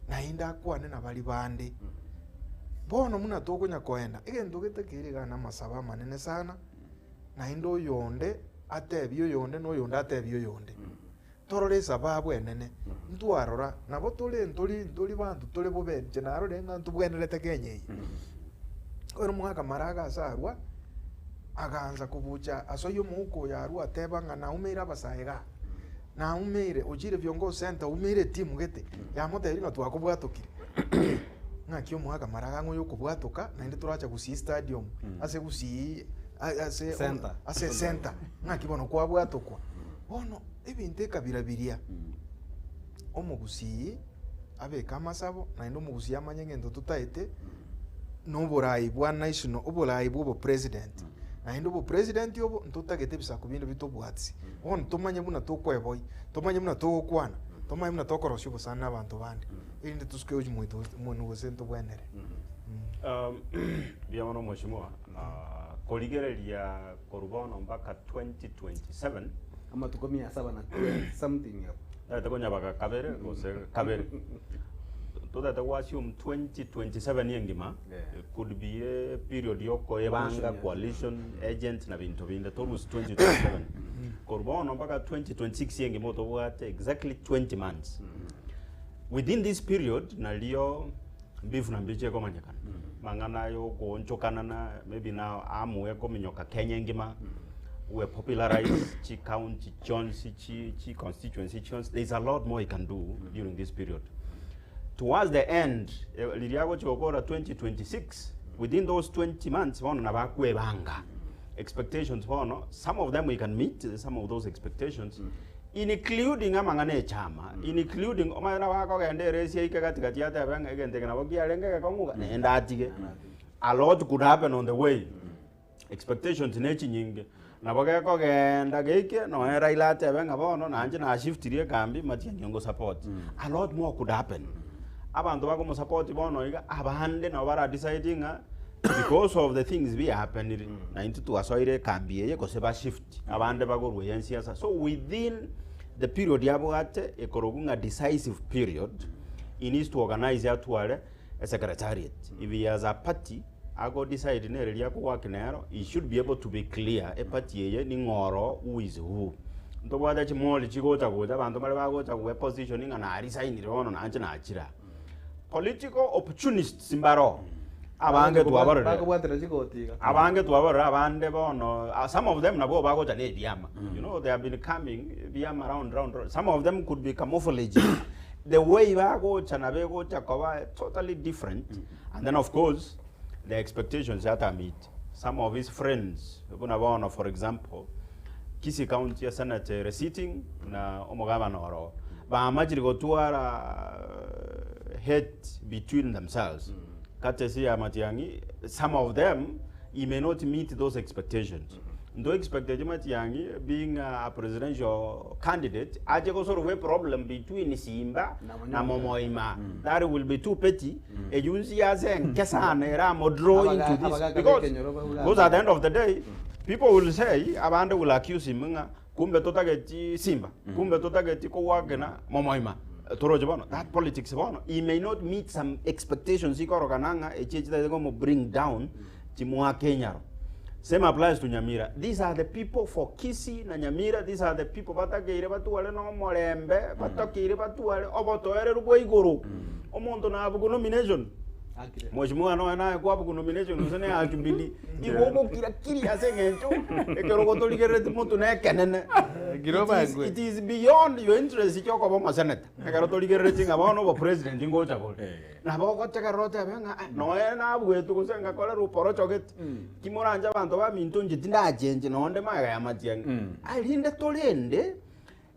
S2: naende akwane nabaria bande. Bono buna tokonya koenda, egento getakeire igaa namasabo amanene sana, naende oyonde atebie oyonde na oyonde atebie oyonde. Torore esababu enene, ntwarora, nabo tore ntori ntori banto tore bobe, inche narorire ng'a ntobwenerete Kenya eye. Ekero omogaka Maraga ase arwa, agaansa kobucha ase oyio omouko oyo arwa ateba ng'a naumeire abasae igaa, naumeire ochire viongozi center oumeire etimu gete, yamotebirie ng'a twakobwatokire. Ng'aki omogaka Maraga ang'e oyo okobwatoka naende toracha Gusii stadium, ase Gusii ase
S1: Center.
S2: ase center, ng'aki bono kwabwatokwa. Bono ebinto ekabira biria, omogusii abeke amasabo naende omogusii amanye egento totaete, na oborai bwa national, oborai bwa obopresident. Naende obopresident obo ntotagete ebisaku binde bitobwatisi. Bono tomanye buna tokoeboi, tomanye buna togokwana. Tomanye buna tokorosia obosani na abanto bande, erinde tosuke gochia moito gose monwe gose ntobwenere.
S4: Mbuya mono mheshimiwa, korigereria korwa bono mpaka 2027.
S1: Amatuko mia saba na 20 something abwo.
S4: Totagete konyabaga kabere gose kabere. Totagete go assume 2027 engima it could be a period ya okoebanga coalition agents na binto binde torusie 2027. Korwa bono mpaka 2026 engima otobwate exactly 20 months. Within this period nario mbifu na mbiche ekomanyekana. Mang'ana ya okoonchokanana maybe now amue kominyoka Kenya engima we popularize chi county chionsi chi chi constituency chionsi there is a lot more he can do during this period. Towards the end eh, riria agochi gokora 2026 within those 20 months bono nabo akwebanga expectations bono some of them we can meet some of those expectations Including amang'ana echama, including omanye nabo akogenda eresi aike gati gati atebe ng'a egento eke nabo kiarenge egekong'u iga, naende atige. A lot could happen on the way. Expectations ne chinyinge. Nabo gekogenda geike nonya Raila atebe ng'a bono nanche nashiftirie ekambi matiang'i ongosupport. A lot more could happen. Abanto bakomosupport bono iga, abande nabo bara decide ng'a because of the things biahapenire, na intwe twasoire ekambi eye gose bashift. Abande bagorwa ensiasa. So within the period yabwate ekorokwa ng'a decisive period, he needs to organize atware a secretariat. If he has a party, ago decide nere riria akowork nero, he should be able to be clear eparty eye ning'o oro, who is who. Ntobwate chimoli chigocha gocha, abanto mbare bagocha goe position ng'a na resignire bono nanche nachire aa. Political opportunists mbaro abange twabarorire.
S1: Bakobwatera chigoti iga.
S4: Abange twabarora abande bono ah, some of them nabwo bagocha ne ebiama. You know they have been coming ebiama round round round. Some of them could be camouflaging. The way bagocha nabo egocha koba totally different. And then of course the expectations atamit. Some of his friends buna bono for example Kisii County esenate ere sitting na omogabana oro bamachire gotwara hate between themselves courtesy ya Matiang'i some of them he may not meet those expectations nto expected Matiang'i being a presidential candidate ache gosolve a problem between Simba na Momoima that will be too petty eywo nsiasa enke sana eramo draw into this
S1: Abagaka
S4: because
S1: b'ekenyoro baure
S4: because at the end of the day People will say, abande will accuse him ng'a kumbe totageti Simba, kumbe totageti kogwakena momoima. Toroche bono, that politics bono, he may not meet some expectations ikorokana ng'a echi echitagete komo bring down chimoake enyaro. Same applies to Nyamira. These are the people for Kisii na Nyamira, these are the people batakeire batware na omorembe, batakeire batware obotoereru bwa igoro. Omonto nabuku nomination.
S1: Akire.
S4: Mheshimiwa nonya naye kwabuku nomination gose ne ya Jubilee, igo ogokira kiri ase eng'encho ekero ogotorigerereti motu na ekenene.
S1: Kiro
S4: It is-
S1: bangwe.
S4: It is beyond your interest chiokoba omoseneta. Ekero torigerereti ng'a bono obopresident ngocha bore. Nabo ogotegerera otebe ng'a "Ah, nonya nabuetwe gose ngakore ruporocho gete. Ki moranche abanto baminto inche tindachenche nonde magega ya matiang'i. Aye rinde torende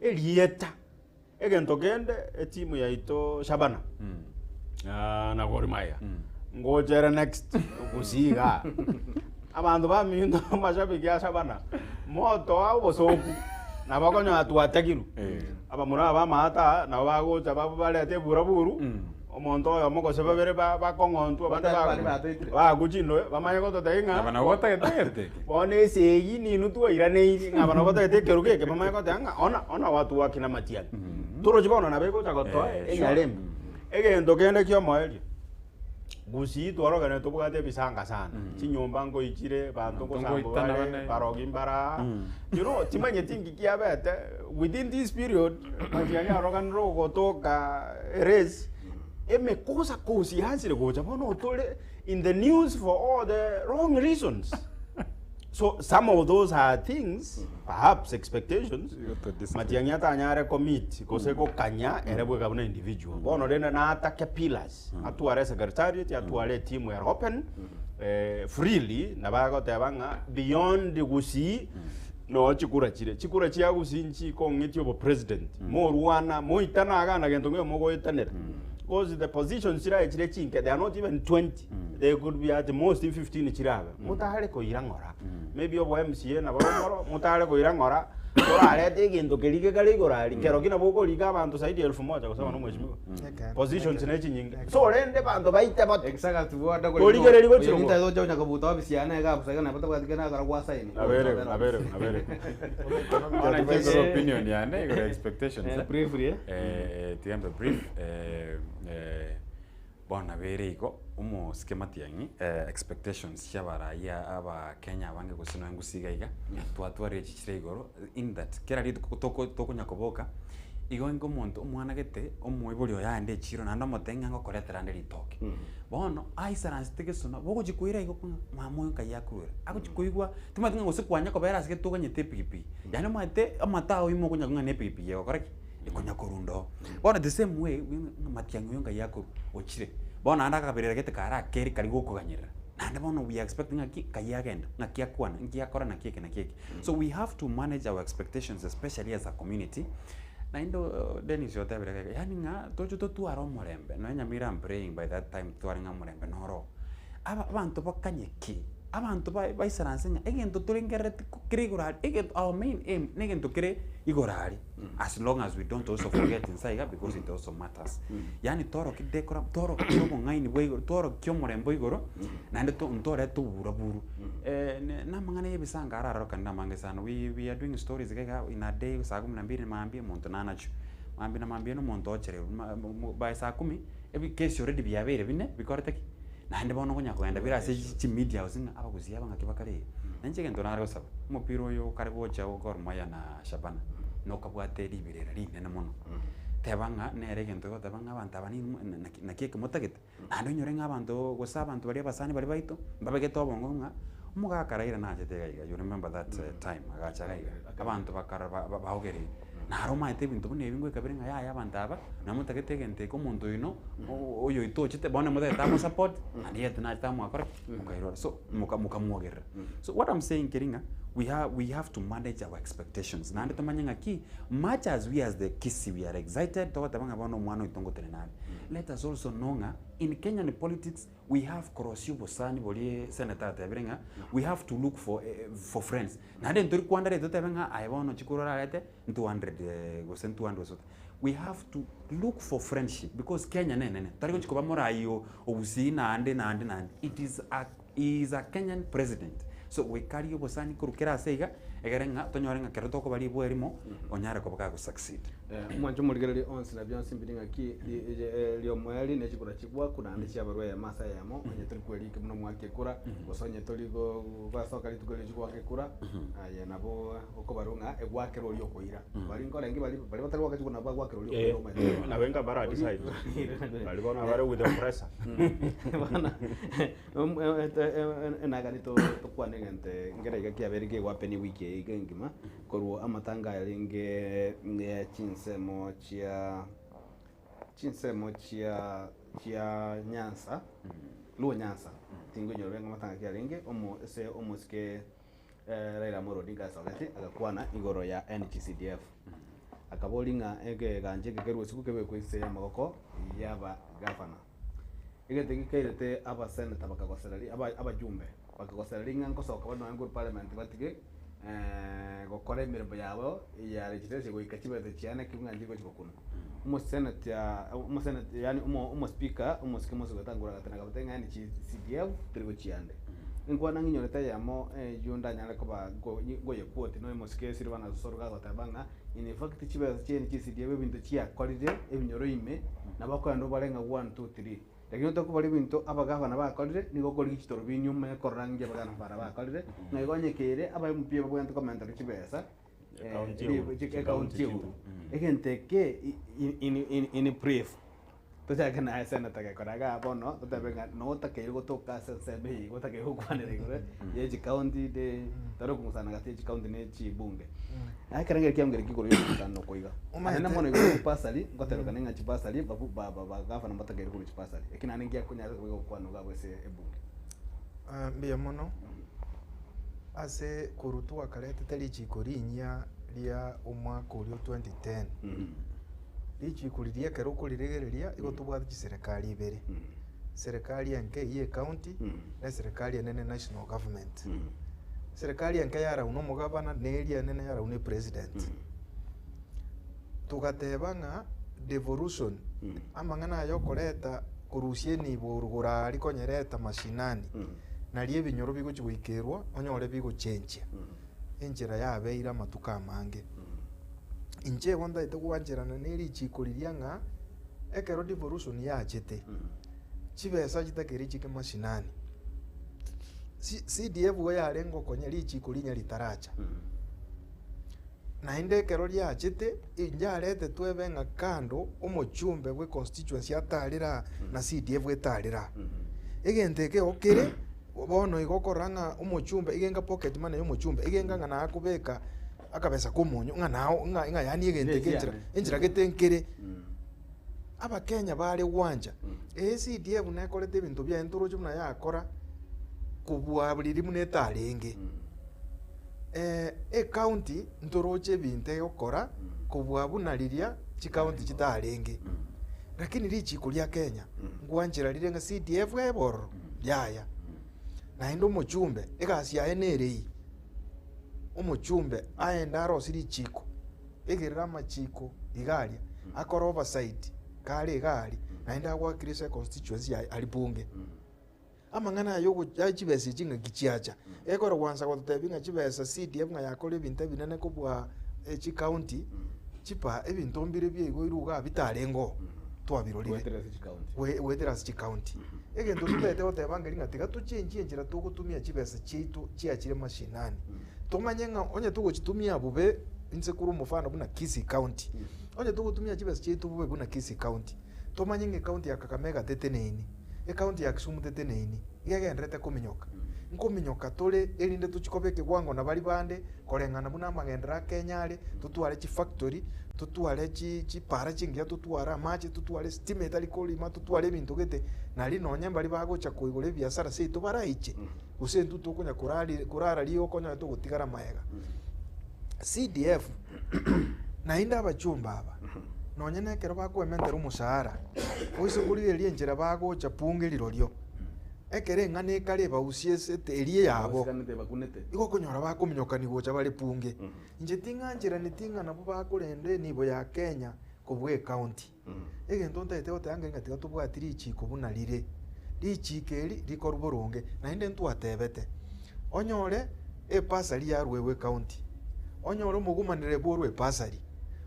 S4: erieta. Egento kende etimu yaito Shabana ah, na Gor Mahia ngocha ere next gusii igaa abanto baminto amashabiki a Shabana motoa obosoku nabo okonyora twategirwe abamura aba amato aa nabo bagocha ba- barete eburaburu omonto oyomo gose babere ba- bakong'ontwa abande
S1: Batari bari
S4: ba-
S1: batoitire.
S4: baakwa chindoe bamanye gototebia ng'a
S3: Aba nabo batagete egento eke.
S4: Bono esegi ninwe twairaneirie, ng'a abana batagete ekerogo eke bamanye goteba ng'a ona ona watu wakina matiang'i. Torochi bono nabo egocha gotoa
S3: Eh, sure.
S4: enyarembe. Egento kende kiomoerio, Gusii twarogene tobwate ebisanga sana, chinyomba nkoichire, banto
S3: Banto
S4: ngosambwa
S3: ngoitana
S4: bare,
S3: bane.
S4: barogi mbara. You know, timanyeti nki kiabete, within this period, matiang'i aroganire ogotoka erace, emekosa kosi yansire gocha bono otore in the news for all the wrong reasons. So some of those are things, perhaps expectations, Matiang'i atanyare commit gose gokanya ere bweka buna individual. Bono rende natake pillars, atware secretariat, atware team ere open, eh, freely, nabo agoteba ng'a beyond Gusii, noo chikura chire. Chikura chia Gusii nchikong'etie obopresident. Morwana, moitana iga na gento ng'e mogoetanera. Because the positions chiraye chire chinke, they are not even 20. They could be at most 15 chirabe. Motare koira ng'ora. Maybe obo MCA nabo ng'oro, motare koira ng'ora.
S5: Torarete egento keria gekare igoro aria, kero ki nabo okorika abanto zaidi ya elfu moja gose bono omweshimiwa.
S2: Ekeene.
S5: Positions ne chinyinge. So rende abanto baite bote.
S1: Executive order
S5: Torigereria gochia
S1: Oyo
S5: rogoro.
S1: ninto gocha konya kobuta ofisi yane iga abusa iga nabo tabwati kende agakora gwasaini.
S4: Nabere, nabere, nabere.
S3: Bono inche nkore opinion yane igoro ya expectations
S1: Eh,
S3: eh.
S1: briefly, eh.
S3: Eh, eh, tiga mbe brief eh, eh, bono nabere igo omosike matiang'i eh, expectations chia abarai abakenya abange gose nonya gose iga iga twatwarire chichire igoro in that kera rituko toko tokonya koboka igo inga omonto omwana gete omoibori oye aende echiro naende omotebie ng'a ngokoretera ande ritoke. Bono aisaransete gesona bogochia koira igo ng'a mama oyo nkai akorwera agochia koigwa timanyeti ng'a gose kwanya kobera ase gete oganyete epigipigi yaani omanyete amato ao ime okonya ng'a na epigipigi egokora ki? Ekonya korunda oo. Bono the same way ng'a matiang'i oyo nkai akorwa ochire bono naende akaberera gete kare akere karia gokoganyerera naende bono we are expecting ng'aki nkai agenda ng'aki akwana nki akora naki eke naki eke. So we have to manage our expectations especially as a community naende Dennis otebire iga iga yaani ng'a toche totware omorembe nonya Nyamira am praying by that time totware ng'a omorembe noro oo. Aba abanto bakanye ki? Abanto ba baisaranse ng'a egento torengerereti ko kere igoro aria egento our main aim na egento kere igoro aria as long as we don't also forget inse iga because it also matters. Yaani toroki decora torokie obong'aini bwa igoro tworokie omorembe o igoro naende to ntorete oburaburu. Na amang'ana ya ebisango ararorokane namange sana we we are doing stories iga iga in a day saa kumi na mbili mambia omonto nanachwe, mambia na mambia na omonto ochererwe ma mo by saa kumi ebikesi already biabeire bine bikorete ki? Naende bono okonya kogenda bire ase chimedia gose ng'a abagusii aba ng'aki bakare iga. Na inche egento nare gosaba, omopira oyo okare gocha o Gor Mahia na Shabana, nokabwate riberera rinene mono. Teba ng'a nere egento ogoteba ng'a abanto aba ninwe naki naki eke motagete. Naende onyore ng'a abanto gose abanto baria abasani baria baito, mbabegete obongo ng'a, omogaka Raila nachete iga iga, you remember that time agacha iga iga, abanto bakara ba ba baogereire. Naro omanyete ebinto buna ebi ngoika bire ng'a yaya abanto aba, namotagete egento eke omonto oino, oyoito ochete bono motagete amosupport, naende yet nachete amwakora ki? Mokairora. So, moka mokamwogerera. So what am saying keri ng'a, we have we have to manage our expectations naende tomanye ng'aki, much as we as the Kisii we are excited, togoteba ng'a bono omwana oito ngotenena are, let us also know ng'a in Kenyan politics, we have korosia obosani boria senator atebire ng'a we have to look for for friends. Naende ntori kwandereti totebe ng'a aye bono chikura orarete 200 gose 200 gose we have to look for friendship because Kenya nenene tari gochi koba morai o ogusii naende naende naende it is a he is a Kenyan president so goika arie obosani korwa kera ase iga egere ng'a tonyore ng'a kero tokoba ribwa erimo onyare koba gago succeed.
S1: Omwanche omorigereria onsi na bionsi mbiri ng'aki riomoeri ne chikura chigwaku naende chiabarwa eyemo ase eyemo, onye tori kwerika buna omwaka ekura, gose onye tori gosoka rituko erio chigwaka ekura, aye nabo okobarwa ng'a egwakera oria okoira. Bari nkorenge bari baria batari goaka chikura nabo bagwakera oria okoira omanyete.
S5: Nabo enga bara decide. Bari bono bare with the pressure.
S1: Bono enagani tokwane egento nkere iga kiabeire kegohappen ewiki eye iga engima. Korwa amatanga arenge ne chinsemo chia chinsemo chia chia Nyanza, Luo Nyanza, tinkoinyora benge amatanga ki arenge, omo ase omosike Raila Amolo Odinga asogete agakwana igoro ya NGCDF. Akaboria ng'a ekegancha eke kerwe isiko kebekwe inse y'amaboko y'abagavana. Egento eke keirete abaseneta bakagosereria aba abajumbe bakagosereria ng'a nkosoka bare nonya korwa parliament batige gokora emeremo yabo ya legislation goika chibesa chiane ki ng'a nchiri gochi gokunwa. Omoseneta omoseneta yaani omo omospeaker omosike Moses Wetangula agateba akabatebia ng'a yaani chi CDF teri gochia ande. Enkwana ng'inyorete eyemo eywo ndanyare koba nko nkoyequote nonya omosike Silvanus Osoro gagoteba ng'a In fact chibesa chiaino chi'CDF ebinto chiakorire ebinyoro ime nabo okoenda obare ng'a one, two, three. Lakini otari ebinto abagavana bakorire nigo okorigia chitorobini omanye korora ng'a abagavana bara bakorire ng'a igo onye kere aba MP babwenerete komenterwa chibesa
S4: Ekaunti ehuru.
S1: ekaunti ehuru. Egento eke in brief Tochake naye senator gekora igaa bono totebe ng'a notakeire gotoka ase ensemo eye igo otakeire gokwanera igoro ye chicounty de tore kong'usana gati ye chicounty ne chibunge. Aye ekerengerio kiao nkere ki igoro ya omokutano oko iga?
S2: Omanyete-
S1: Naende mono igoro ya chibasari ngoterekana ng'a chibasari babu ba ba bagavana mbatakeire korwa chibasari eki naende ngiakonyarete koba egokwanwa iga abwo ase ebunge.
S2: Ah, mbuya mono ase korwa twakaretete richiko rinyia ria omwaka oria o 2010 Richiko riria ekero okoriregereria igo tobwate chiserekari ibere, serikali enke eyio ye county na eserekari enene national government. Serikali enke yarau na omogabana, na eria enene yarau na epresident. Togateba ng'a devolution, amang'ana aya okoreta korusia enibo rogoro aria konyereta mashinani, nario ebinyoro bigochi goikerwa onyore bigochenchia enchera yabeire amatuko amange. Inche igo ntagete gwancherana na erichiko riria ng'a ekero devolution yachete, chibesa chitakeire chike mashinani. CDF igo yarenge gokonya richiko rinya ritaracha. Naende ekero riachete, yaretetwe ebe ng'a kando omochumbe bwe constituency atarire aa na CDF etarire aa. Egento eke igo kere, bono igo okorora ng'a omochumbe iga enga pocket money ya omochumbe, iga enga ng'a nakobeka akabesa ka omonyo ng'a nao ng'a ng'a yaani egento eke enchera enchera gete nkere. Abakenya bare gwancha, ee CDF nekorete ebinto biaye ntoroche buna yakora kobua riria buna etarenge. Ecounty ntoroche ebinto egokora kobua buna riria chicounty chitarenge. Lakini richiko ria Kenya ngwanchera rire ng'a CDF ebe ororo, yaya. Naende omochumbe egasi yaye nere eyio, omochumbe aende arosie richiko, egerere amachiko iga aria, akore oversight kare iga aria, naende agoakilishe econstituency yaye aria bunge. Amang'ana aya yogo ya chibesa echi ng'aki chiacha, ekero gwansa gototebia ng'a chibesa CDF ng'a yakora ebinto ebinene kobua echicounty, chipa ebinto mbire biaigoirwe igaa bitarenge oo, twabirorire.
S1: Goetera ase chicounty.
S2: Goe- goetera ase chicounty. Egento totagete goteba nkeri ng'a tiga tochenchie enchera togotumia chibesa chiaito chiachire mashinani. Tomanye ng'a onye togochitumia bobe, inse korwa omofano buna Kisii county, onye togotumia chibesa chiaito bobe buna Kisii county, Tomanye ng'a ecounty ya Kakamega teteneini, ecounty ya Kisumu teteneini, iga egendererete kominyoka. Nkominyoka tore erinde tochie koba ekegwango na baria bande, koreng'ana buna amagenderero a Kenya are, totware chifactory, totware chi chipara chingiya, totware amache, totware estima etari korima, totware ebinto gete, nari nonye mbaria bagocha koigora ebiasara seito baraiche, gose intwe tokonya korari korara rigo okonyora togotigara magega. CDF, naende abachumba aba, nonye na ekero bakoementera omosaara, oise korigereria enchera bagocha punge rirorio, ekero eng'ana ekare ebausie esete eria eyabo,
S1: Basikanete bakunete.
S2: igo okonyora bakominyokani gocha bare punge. Inche ting'ancheraneti ng'a nabwo bakorenda enibo ya Kenya kobua ecounty. Egento ntagete goteba ng'a tiga tobwati richiko buna rire, richiko eri rikorwa boronge, naende ntwatebete, onyore epasari yarwegwa ecounty, onyore omogumanire bworwa epasari,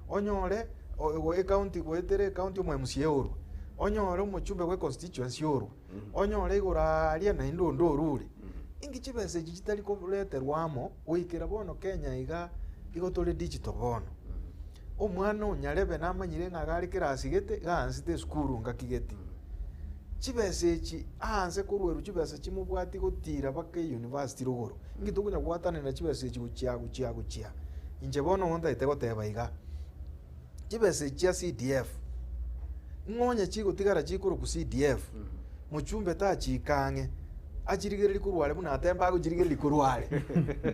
S2: onyore o- ecounty goetera ecounty omo MCA orwa, onyore omochumbe bwa econstituency orwa, onyore igoro aaria naende onde orure. Inki chibesa echi chitari koreterwa amo goikera bono Kenya iga igo tore digital bono. Omwana o nyarebe namanyire ng'a iga are kerasi gete, iga aansete esukuru ngaki gete. Chibesa echi aanse korwerwa chibesa chimobwati gotira mpaka eyunivasiti rogoro. Inki tokonya gwatanera chibesa echi gochia gochia gochia. Inche bono igo ntagete goteba iga, chibesa echi chia CDF, ng'a onye chigotigara chikorokwa CDF, mochumbe tachika ang'e, achirigereria korwa are buna atemba agochirigereria korwa are,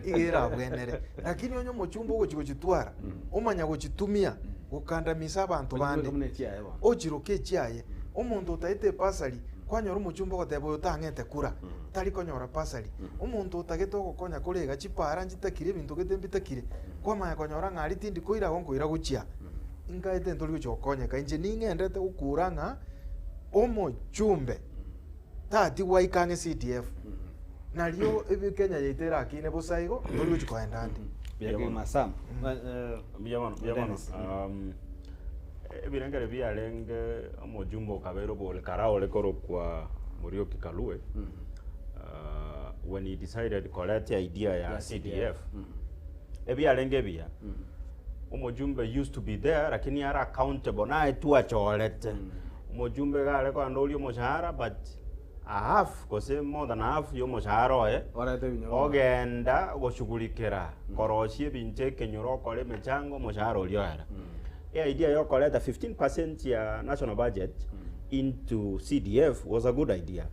S2: iga erabwenere. Lakini onye omochumbe ogochia gochitwara, omanya gochitumia gokandamisa abanto bande,
S1: Buna echiaye bono.
S2: ochiroke echiaye. Omonto otaete epasari, kwanyora omochumbe ogoteba oyo tang'ete kura, tari konyora pasari. Omonto otagete ogokonya kore iga, chipara nchitakire, ebinto gete mbitakire, kwamanya konyora ng'a aria tindi koira igo nkoira gochia. Nkaete ntori gochia gokonyeka. Inche ning'endete gokura ng'a omochumbe tatigwa aike ang'e CDF, nario ebi Kenya yaito erakine bosa igo, ntori gochia koenda ande.
S1: Buya kegima Sam.
S4: Mbuya mono, mbuya mono.
S1: Dennis.
S4: Ebirengere biarenge omojumbe okabeire obore kara ore korokwa Muriuki Karue, when he decided koreta idea ya CDF, ebiarenge ebiya, omojumbe used to be there lakini are accountable naye twachorete. Omojumbe iga are kogenda oria omoshahara but a half gose more than half ya omoshahara oye
S1: Orete ebinyoro.
S4: ogenda goshughulikera korosia ebinto ekenyoro okore emechango omoshahara oria oera. Eidea ya okoreta 15% ya national budget into CDF was a good idea.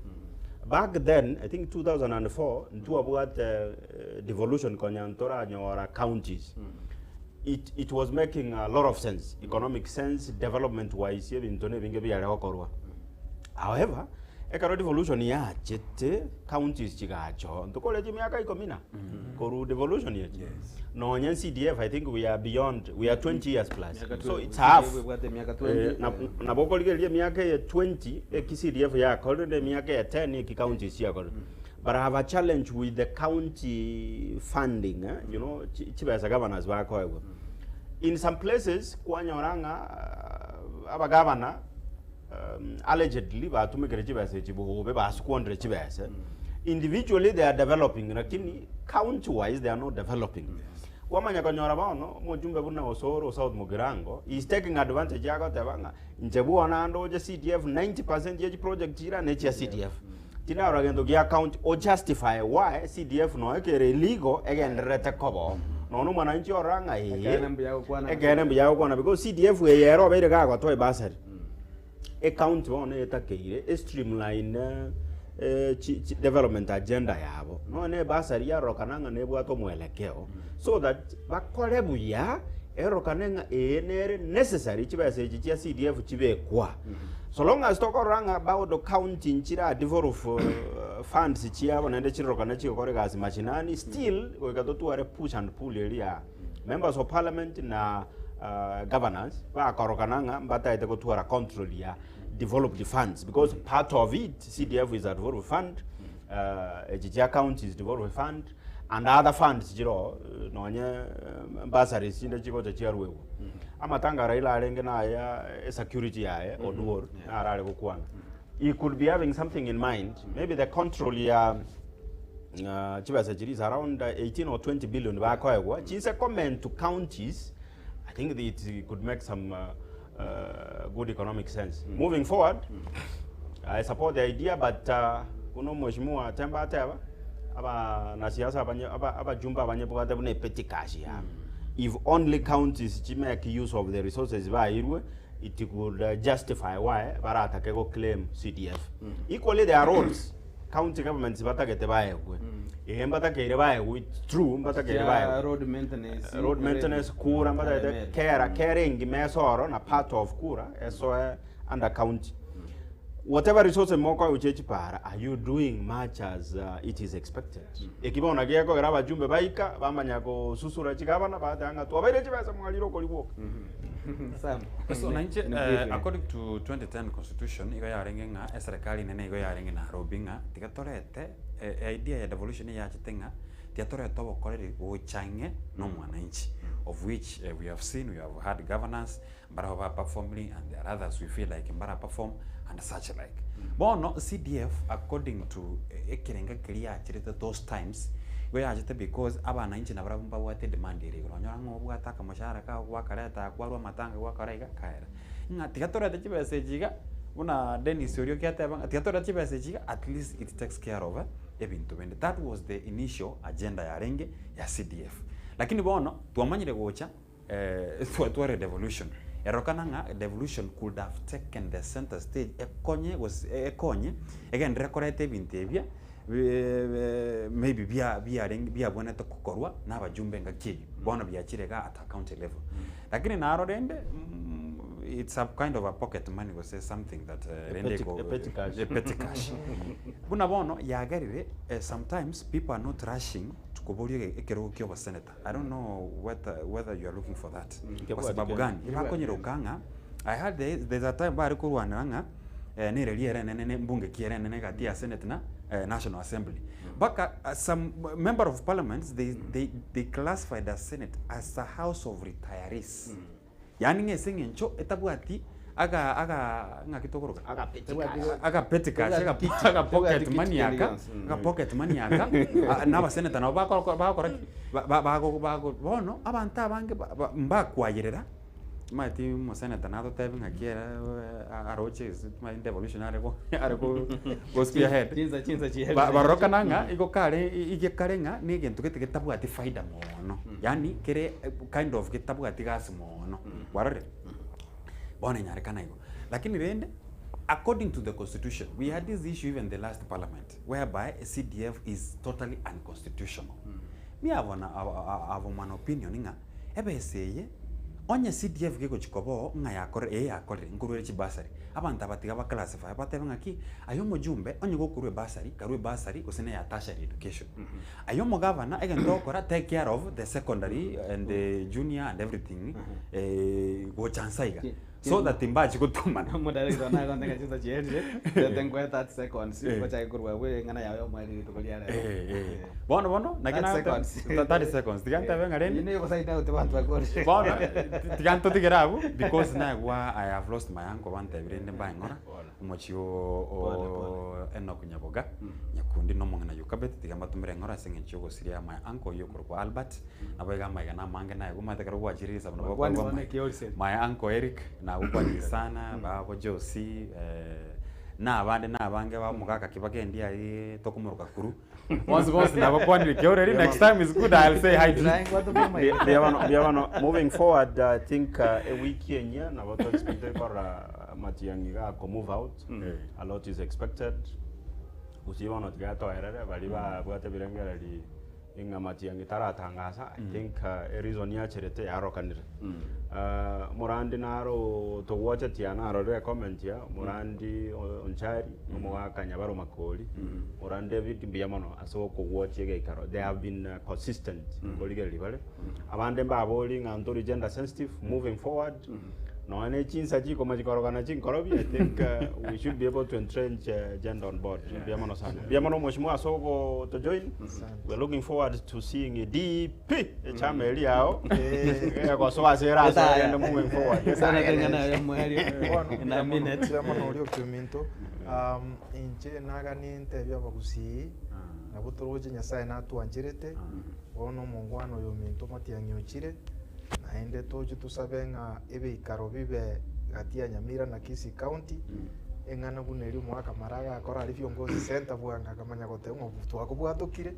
S4: Back then, I think 2004, ntwabwate eh, devolution konya ntoranyora counties. It, it was making a lot of sense, economic sense, development wise, ebinto na ebinge biare gokorwa. However,
S5: Ekero devolution yachete, counties chigacha oo, ntokore chimiaka ikomi na korwa devolution echi, nonye CDF I think we are beyond, we are 20 years plus,
S1: Miaka
S5: so
S1: 20,
S5: it's half.
S1: CDF ebwate emiaka
S5: Eh,
S1: 20,
S5: nabo okorigereria emiaka eye 20 eki CDF yakorire na emiaka eye 10 eki counties chiakorire. But I have a challenge with the county funding, eh, you know, chi- chibesa governors bakoegwa. In some places, kwanyora ng'a ah, abagavana um, allegedly batumikire chibesa echi bobe basquandere chibesa. Individually they are developing, lakini county wise they are not developing. Kwamanya konyora bono omojumbe buna Osoro South Mugirango is taking advantage agoteba ng'a inche bwona ndoche CDF 90% ye chiproject chira nechia CDF. Tindarora gento gia county o justify why CDF noe kere illegal egendererete koba oo. Nonya omwananchi orora ng'a ee,
S1: Ekeene mbuya gokwana.
S5: ekeene mbuya gokwana because CDF eye ere obeire gagotoa ebursary. Ecounty bono etakeire e streamline eh, chi, chi development agenda yabo. Nonya na ebursary yarorokana ng'a nebwate omwelekeo so that bakore buya erorokane ng'a ee nere necessary chibesa echi chia CDF chibekwa. So long as tokorora ng'a bado county nchira devolve funds chiabo naende chirorokane chigokora egasi mashinani, still goika totware push and pull eria ya members of parliament na governors bakorokana ng'a mbataete gotwara control ya developed funds because part of it CDF is a devolved fund, echi chia counties devolved fund and other funds chiroo nonye bursaries chinde chigocha chiaruegwa. Amatanga Raila arenge naya esecurity yaye Oduor naro are gokwana. He could be having something in mind, maybe the control ya chibesa chiria is around 18 or 20 billion bakoegwa, chinse comment to counties, I think it could make some good economic sense. Moving forward, I support the idea but buna omweshimiwa Temba ateba, abanasiasa abanye aba abajumbe abanyebwate buna epetty cash yabo. If only counties chi make use of the resources bairwe, it could justify why baratake go claim CDF. Equally there are roads county governments batagete baegwe. Eeh mbatakeire baegwe, it's true mbatakeire
S1: Chia
S5: baegwe.
S1: road maintenance.
S5: Road maintenance kura mbatagete
S1: Karemera.
S5: kera kera engima esoro na part of kura esoe under county. Whatever resources mokoegwa chia chipara are you doing much as it is expected? Eki bono gekogera abajumbe baika bamanya gosusura chigavana bateba ng'a twabaire chibesa mwarire okori gwoka.
S1: Sam.
S3: So nainche
S1: In
S3: eh,
S1: brief,
S3: according to 2010 constitution igo yarenge ng'a eserekari enene igo yarenge Nairobi ng'a tiga torete eh, idea ya devolution eyachete ng'a tiga torete obokoreri gocha ang'e na omwananchi of which eh, we have seen we have had governors mbarabwo ba performing and there are others we feel like mbara perform and such like. Bono CDF according to ekerenga keria yacherete those times, igo yachete because abananchi nabarabwo mbabwate edemand ere igoro, onyora ng'a obwate akamoshahara kago gwakareta kwarwa amatanga gwakora iga kaera. Ng'a tiga torete chibesa echi iga, buna Dennis Orioki ateba ng'a tiga torete chibesa echi iga at least it takes care of ebinto binde. That was the initial agenda yarenge ya CDF. Lakini bono twamanyire gocha. Twatware devolution. Erorokana ng'a devolution could have taken the center stage ekonye gose ekonye egenderere koreta ebinto ebia maybe bia biarenge biabwenerete kokorwa na abajumbe engaki eyio. Bono biachire igaa at a county level. Lakini naro rende it's a kind of a pocket money gose something that rende
S5: petty-
S3: eko
S5: a petty cash.
S3: a petty cash. Buna bono yagerire sometimes people are not rushing to koboria ekerogo kia obosenator. I don't know whether, whether you are looking for that. Kwa sababu gani? Ebakonyeroka ng'a I heard there, there's a time bare korwanera ng'a eh, nere riere enene ne mbunge ki ere enene gati ya Senate na eh, National Assembly. Mpaka some member of parliaments they, they, they classified the Senate as a house of retirees. Yaani ng'a ase eng'encho etabwati aga aga ng'aki tokoroka?
S5: Aga petty cash.
S3: Aga petty cash, aga
S1: Kiti.
S3: aga pocket
S1: Kiti
S3: money
S1: kende
S3: aka,
S1: gionsi.
S3: aga pocket money aka, ah, na abaseneta nabo bakoro bagokora ki? Ba- ba- bago bago bono abanto abange ba- ba mbakwayerera, omanyete omoseneta natotebi ng'aki ere aroche ase omanyete devolution are go are go go spearhead.
S1: Chinsa chinsa chiaye.
S3: Ba- barorokana ng'a igo kare iga kare ng'a na egento gete getabwati faida mono, yaani kere kind of getabwati gasi mono, kwarorire? Bono enyarekana igo. Lakini rende, according to the constitution, we had this issue even the last parliament, whereby CDF is totally unconstitutional. Me have an, have an opinion ng'a, ebesa eye, Onye CDF gegochi koba oo ng'a yakorire, ee yakorire, nkorwere chibursary, abanto aba tiga ba classify batebe ng'aki, aye omojumbe onye gokorwa ebursary, karue ebursary gose na eya tertiary education. Aye omogavana egento ogokora take care of the secondary and junior and everything gocha nsa iga so that mbachi gotumana.
S1: Omodarekta one agontebia ng'a chinsa chiaerire, tete nkoe 30 seconds,
S3: Eh.
S1: gochake korwa abwo eng'ana yao ya omweri rituko ria rero.
S3: Eh, eh. Bono bono, naki
S1: 30
S3: nagoteba-
S1: seconds.
S3: 30 seconds, tiga ntebe ng'a rende
S1: Eyio nigo gosign out abanto bakorire.
S3: Bono tiga ntotigere abwo because naigwa I have lost my uncle bantebire rende mbae ng'ora omochie o
S1: Pole,
S3: o Enock Nyaboga nyakundi na omong'ina Yokabeti tiga mbatomere eng'ora ase eng'encho yogosiria my uncle oyio okorokwa Albert nabo iga amaiga na amange naigwa omanyete ekero gwachire risabu nabo
S1: Kwani
S3: okorokwa
S1: bono
S3: my,
S1: ekeoriseri.
S3: my uncle Eric nagokwaniri sana babo Josie na abande na abange ba omogaka Kibagendi aria tokomoroka Kuru. Bonsi bonsi nabakwanire kioreri next time is good I'll say hi to you.
S5: Mbuya bono, mbuya bono. Moving forward, I think ewiki enyia nabo to expect korora Matiang'i gako move out. A lot is expected. Gusii bono tiga toerere baria babwate ebirengereri ng'a Matiang'i taratangasa, I think ereason yacherete yarokanire. Omorandi naro togwochetia narorire ecomment ya omorandi Onchari, omogaka Nyabaro Makori, Morandi David mbuya mono ase okogwochia egeikaro. They have been consistent nkorigereria bare. Abande mbabori ng'a ntori gender sensitive moving forward, nonya ne chinsa chikoma chikorokana chinkorobi, I think we should be able to entrench gender on board. Mbuya mono sana. Mbuya mono mweshimiwa ase ogotojoin. We are looking forward to seeing a DP echama eria yao egosoa ase erasoe rende moving forward.
S1: Sana teng'ana yaye omwerio.
S2: Bono,
S1: In a minute.
S2: mbuya mono oria okiominto. Inche naganie ntebie abagusii, nabo toroche Nyasaye natwancherete, bono omongwana oyo ominto Matiang'i ochire, naende toche tosabe ng'a ebiikaro bibe gati ya Nyamira na Kisii County, eng'ana buna eria omogaka Maraga agakora aria viongozi center bwango akamanya goteba ng'a twakobwatokire,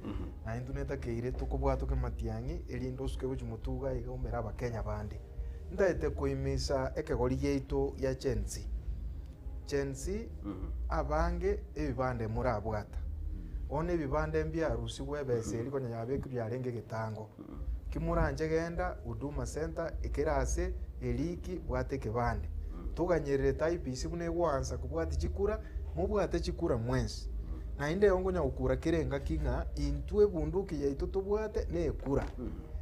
S2: naintwe netakeire tokobwatoke Matiang'i erinde osuke gochia motuga iga omere abakenya bande. Ntaete koimisa ekegori giaito gia Gen Z. Gen Z abange ebibande morabwata. Bono ebibande mbiarusigwe ebesa eria konya yabekirwe yarenge egetango. Ki moranche genda Huduma Center ekere ase eriki bwata ekebande. Toganyererete IEBC buna egoansa kobwatia chikura, mobwate chikura mwensi. Naende igo nkonya gokura kera engaki ng'a intwe ebunduki yaito tobwate na ekura.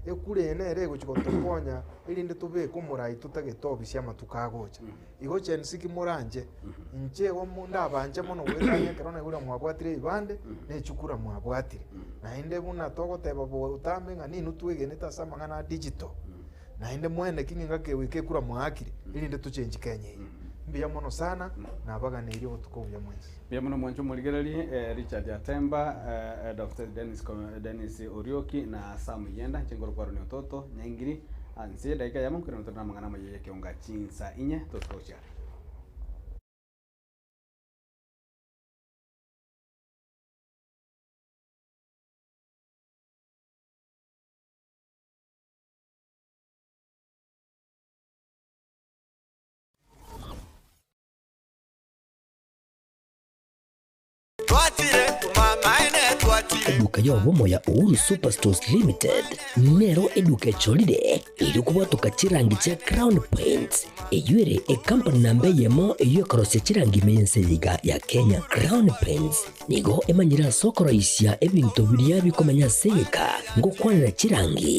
S2: Ekura eye nere egochi gotokonya erinde tobeke omorai totagete obisi amatuko agocha. Igo Gen-Z ki moranche, inche igo ndabanche mono goetania ekero naigure ng'a mwabwatire ebibande, na echikura mwabwatire. Naende buna togoteba botambe ng'a ninwe twegenete ase amang'ana a digital, naende mwene ki ng'a goika ekura mwaakire, erinde tochengi Kenya eye. Mbuya mono sana, nabaganeirie obotuko obuya mwensi.
S1: Mbuya mono mwanche omorigereri Richard Atemba, Dr. Dennis, Dennis Orioki na Sam Yenda, inche nkorokwa Ronnie Ototo, Nyaingiri, Anse edaika eyemo nkorende tore namang'ana amaya y'ekeonga chinsa inye tosuka gochia are.
S6: Eduka y'obomo ya Uhuru Superstores Limited nero eduka echorire erio kobwatoka chirangi chia Crown Paints, eyio ere ekampani namba eyemo eyio ekorosia chirangi ime y'ense eye iga ya Kenya. Crown Paints nigo emanyire ase okoroisia ebinto biria bikomenya ase egeka ngokwanera chirangi.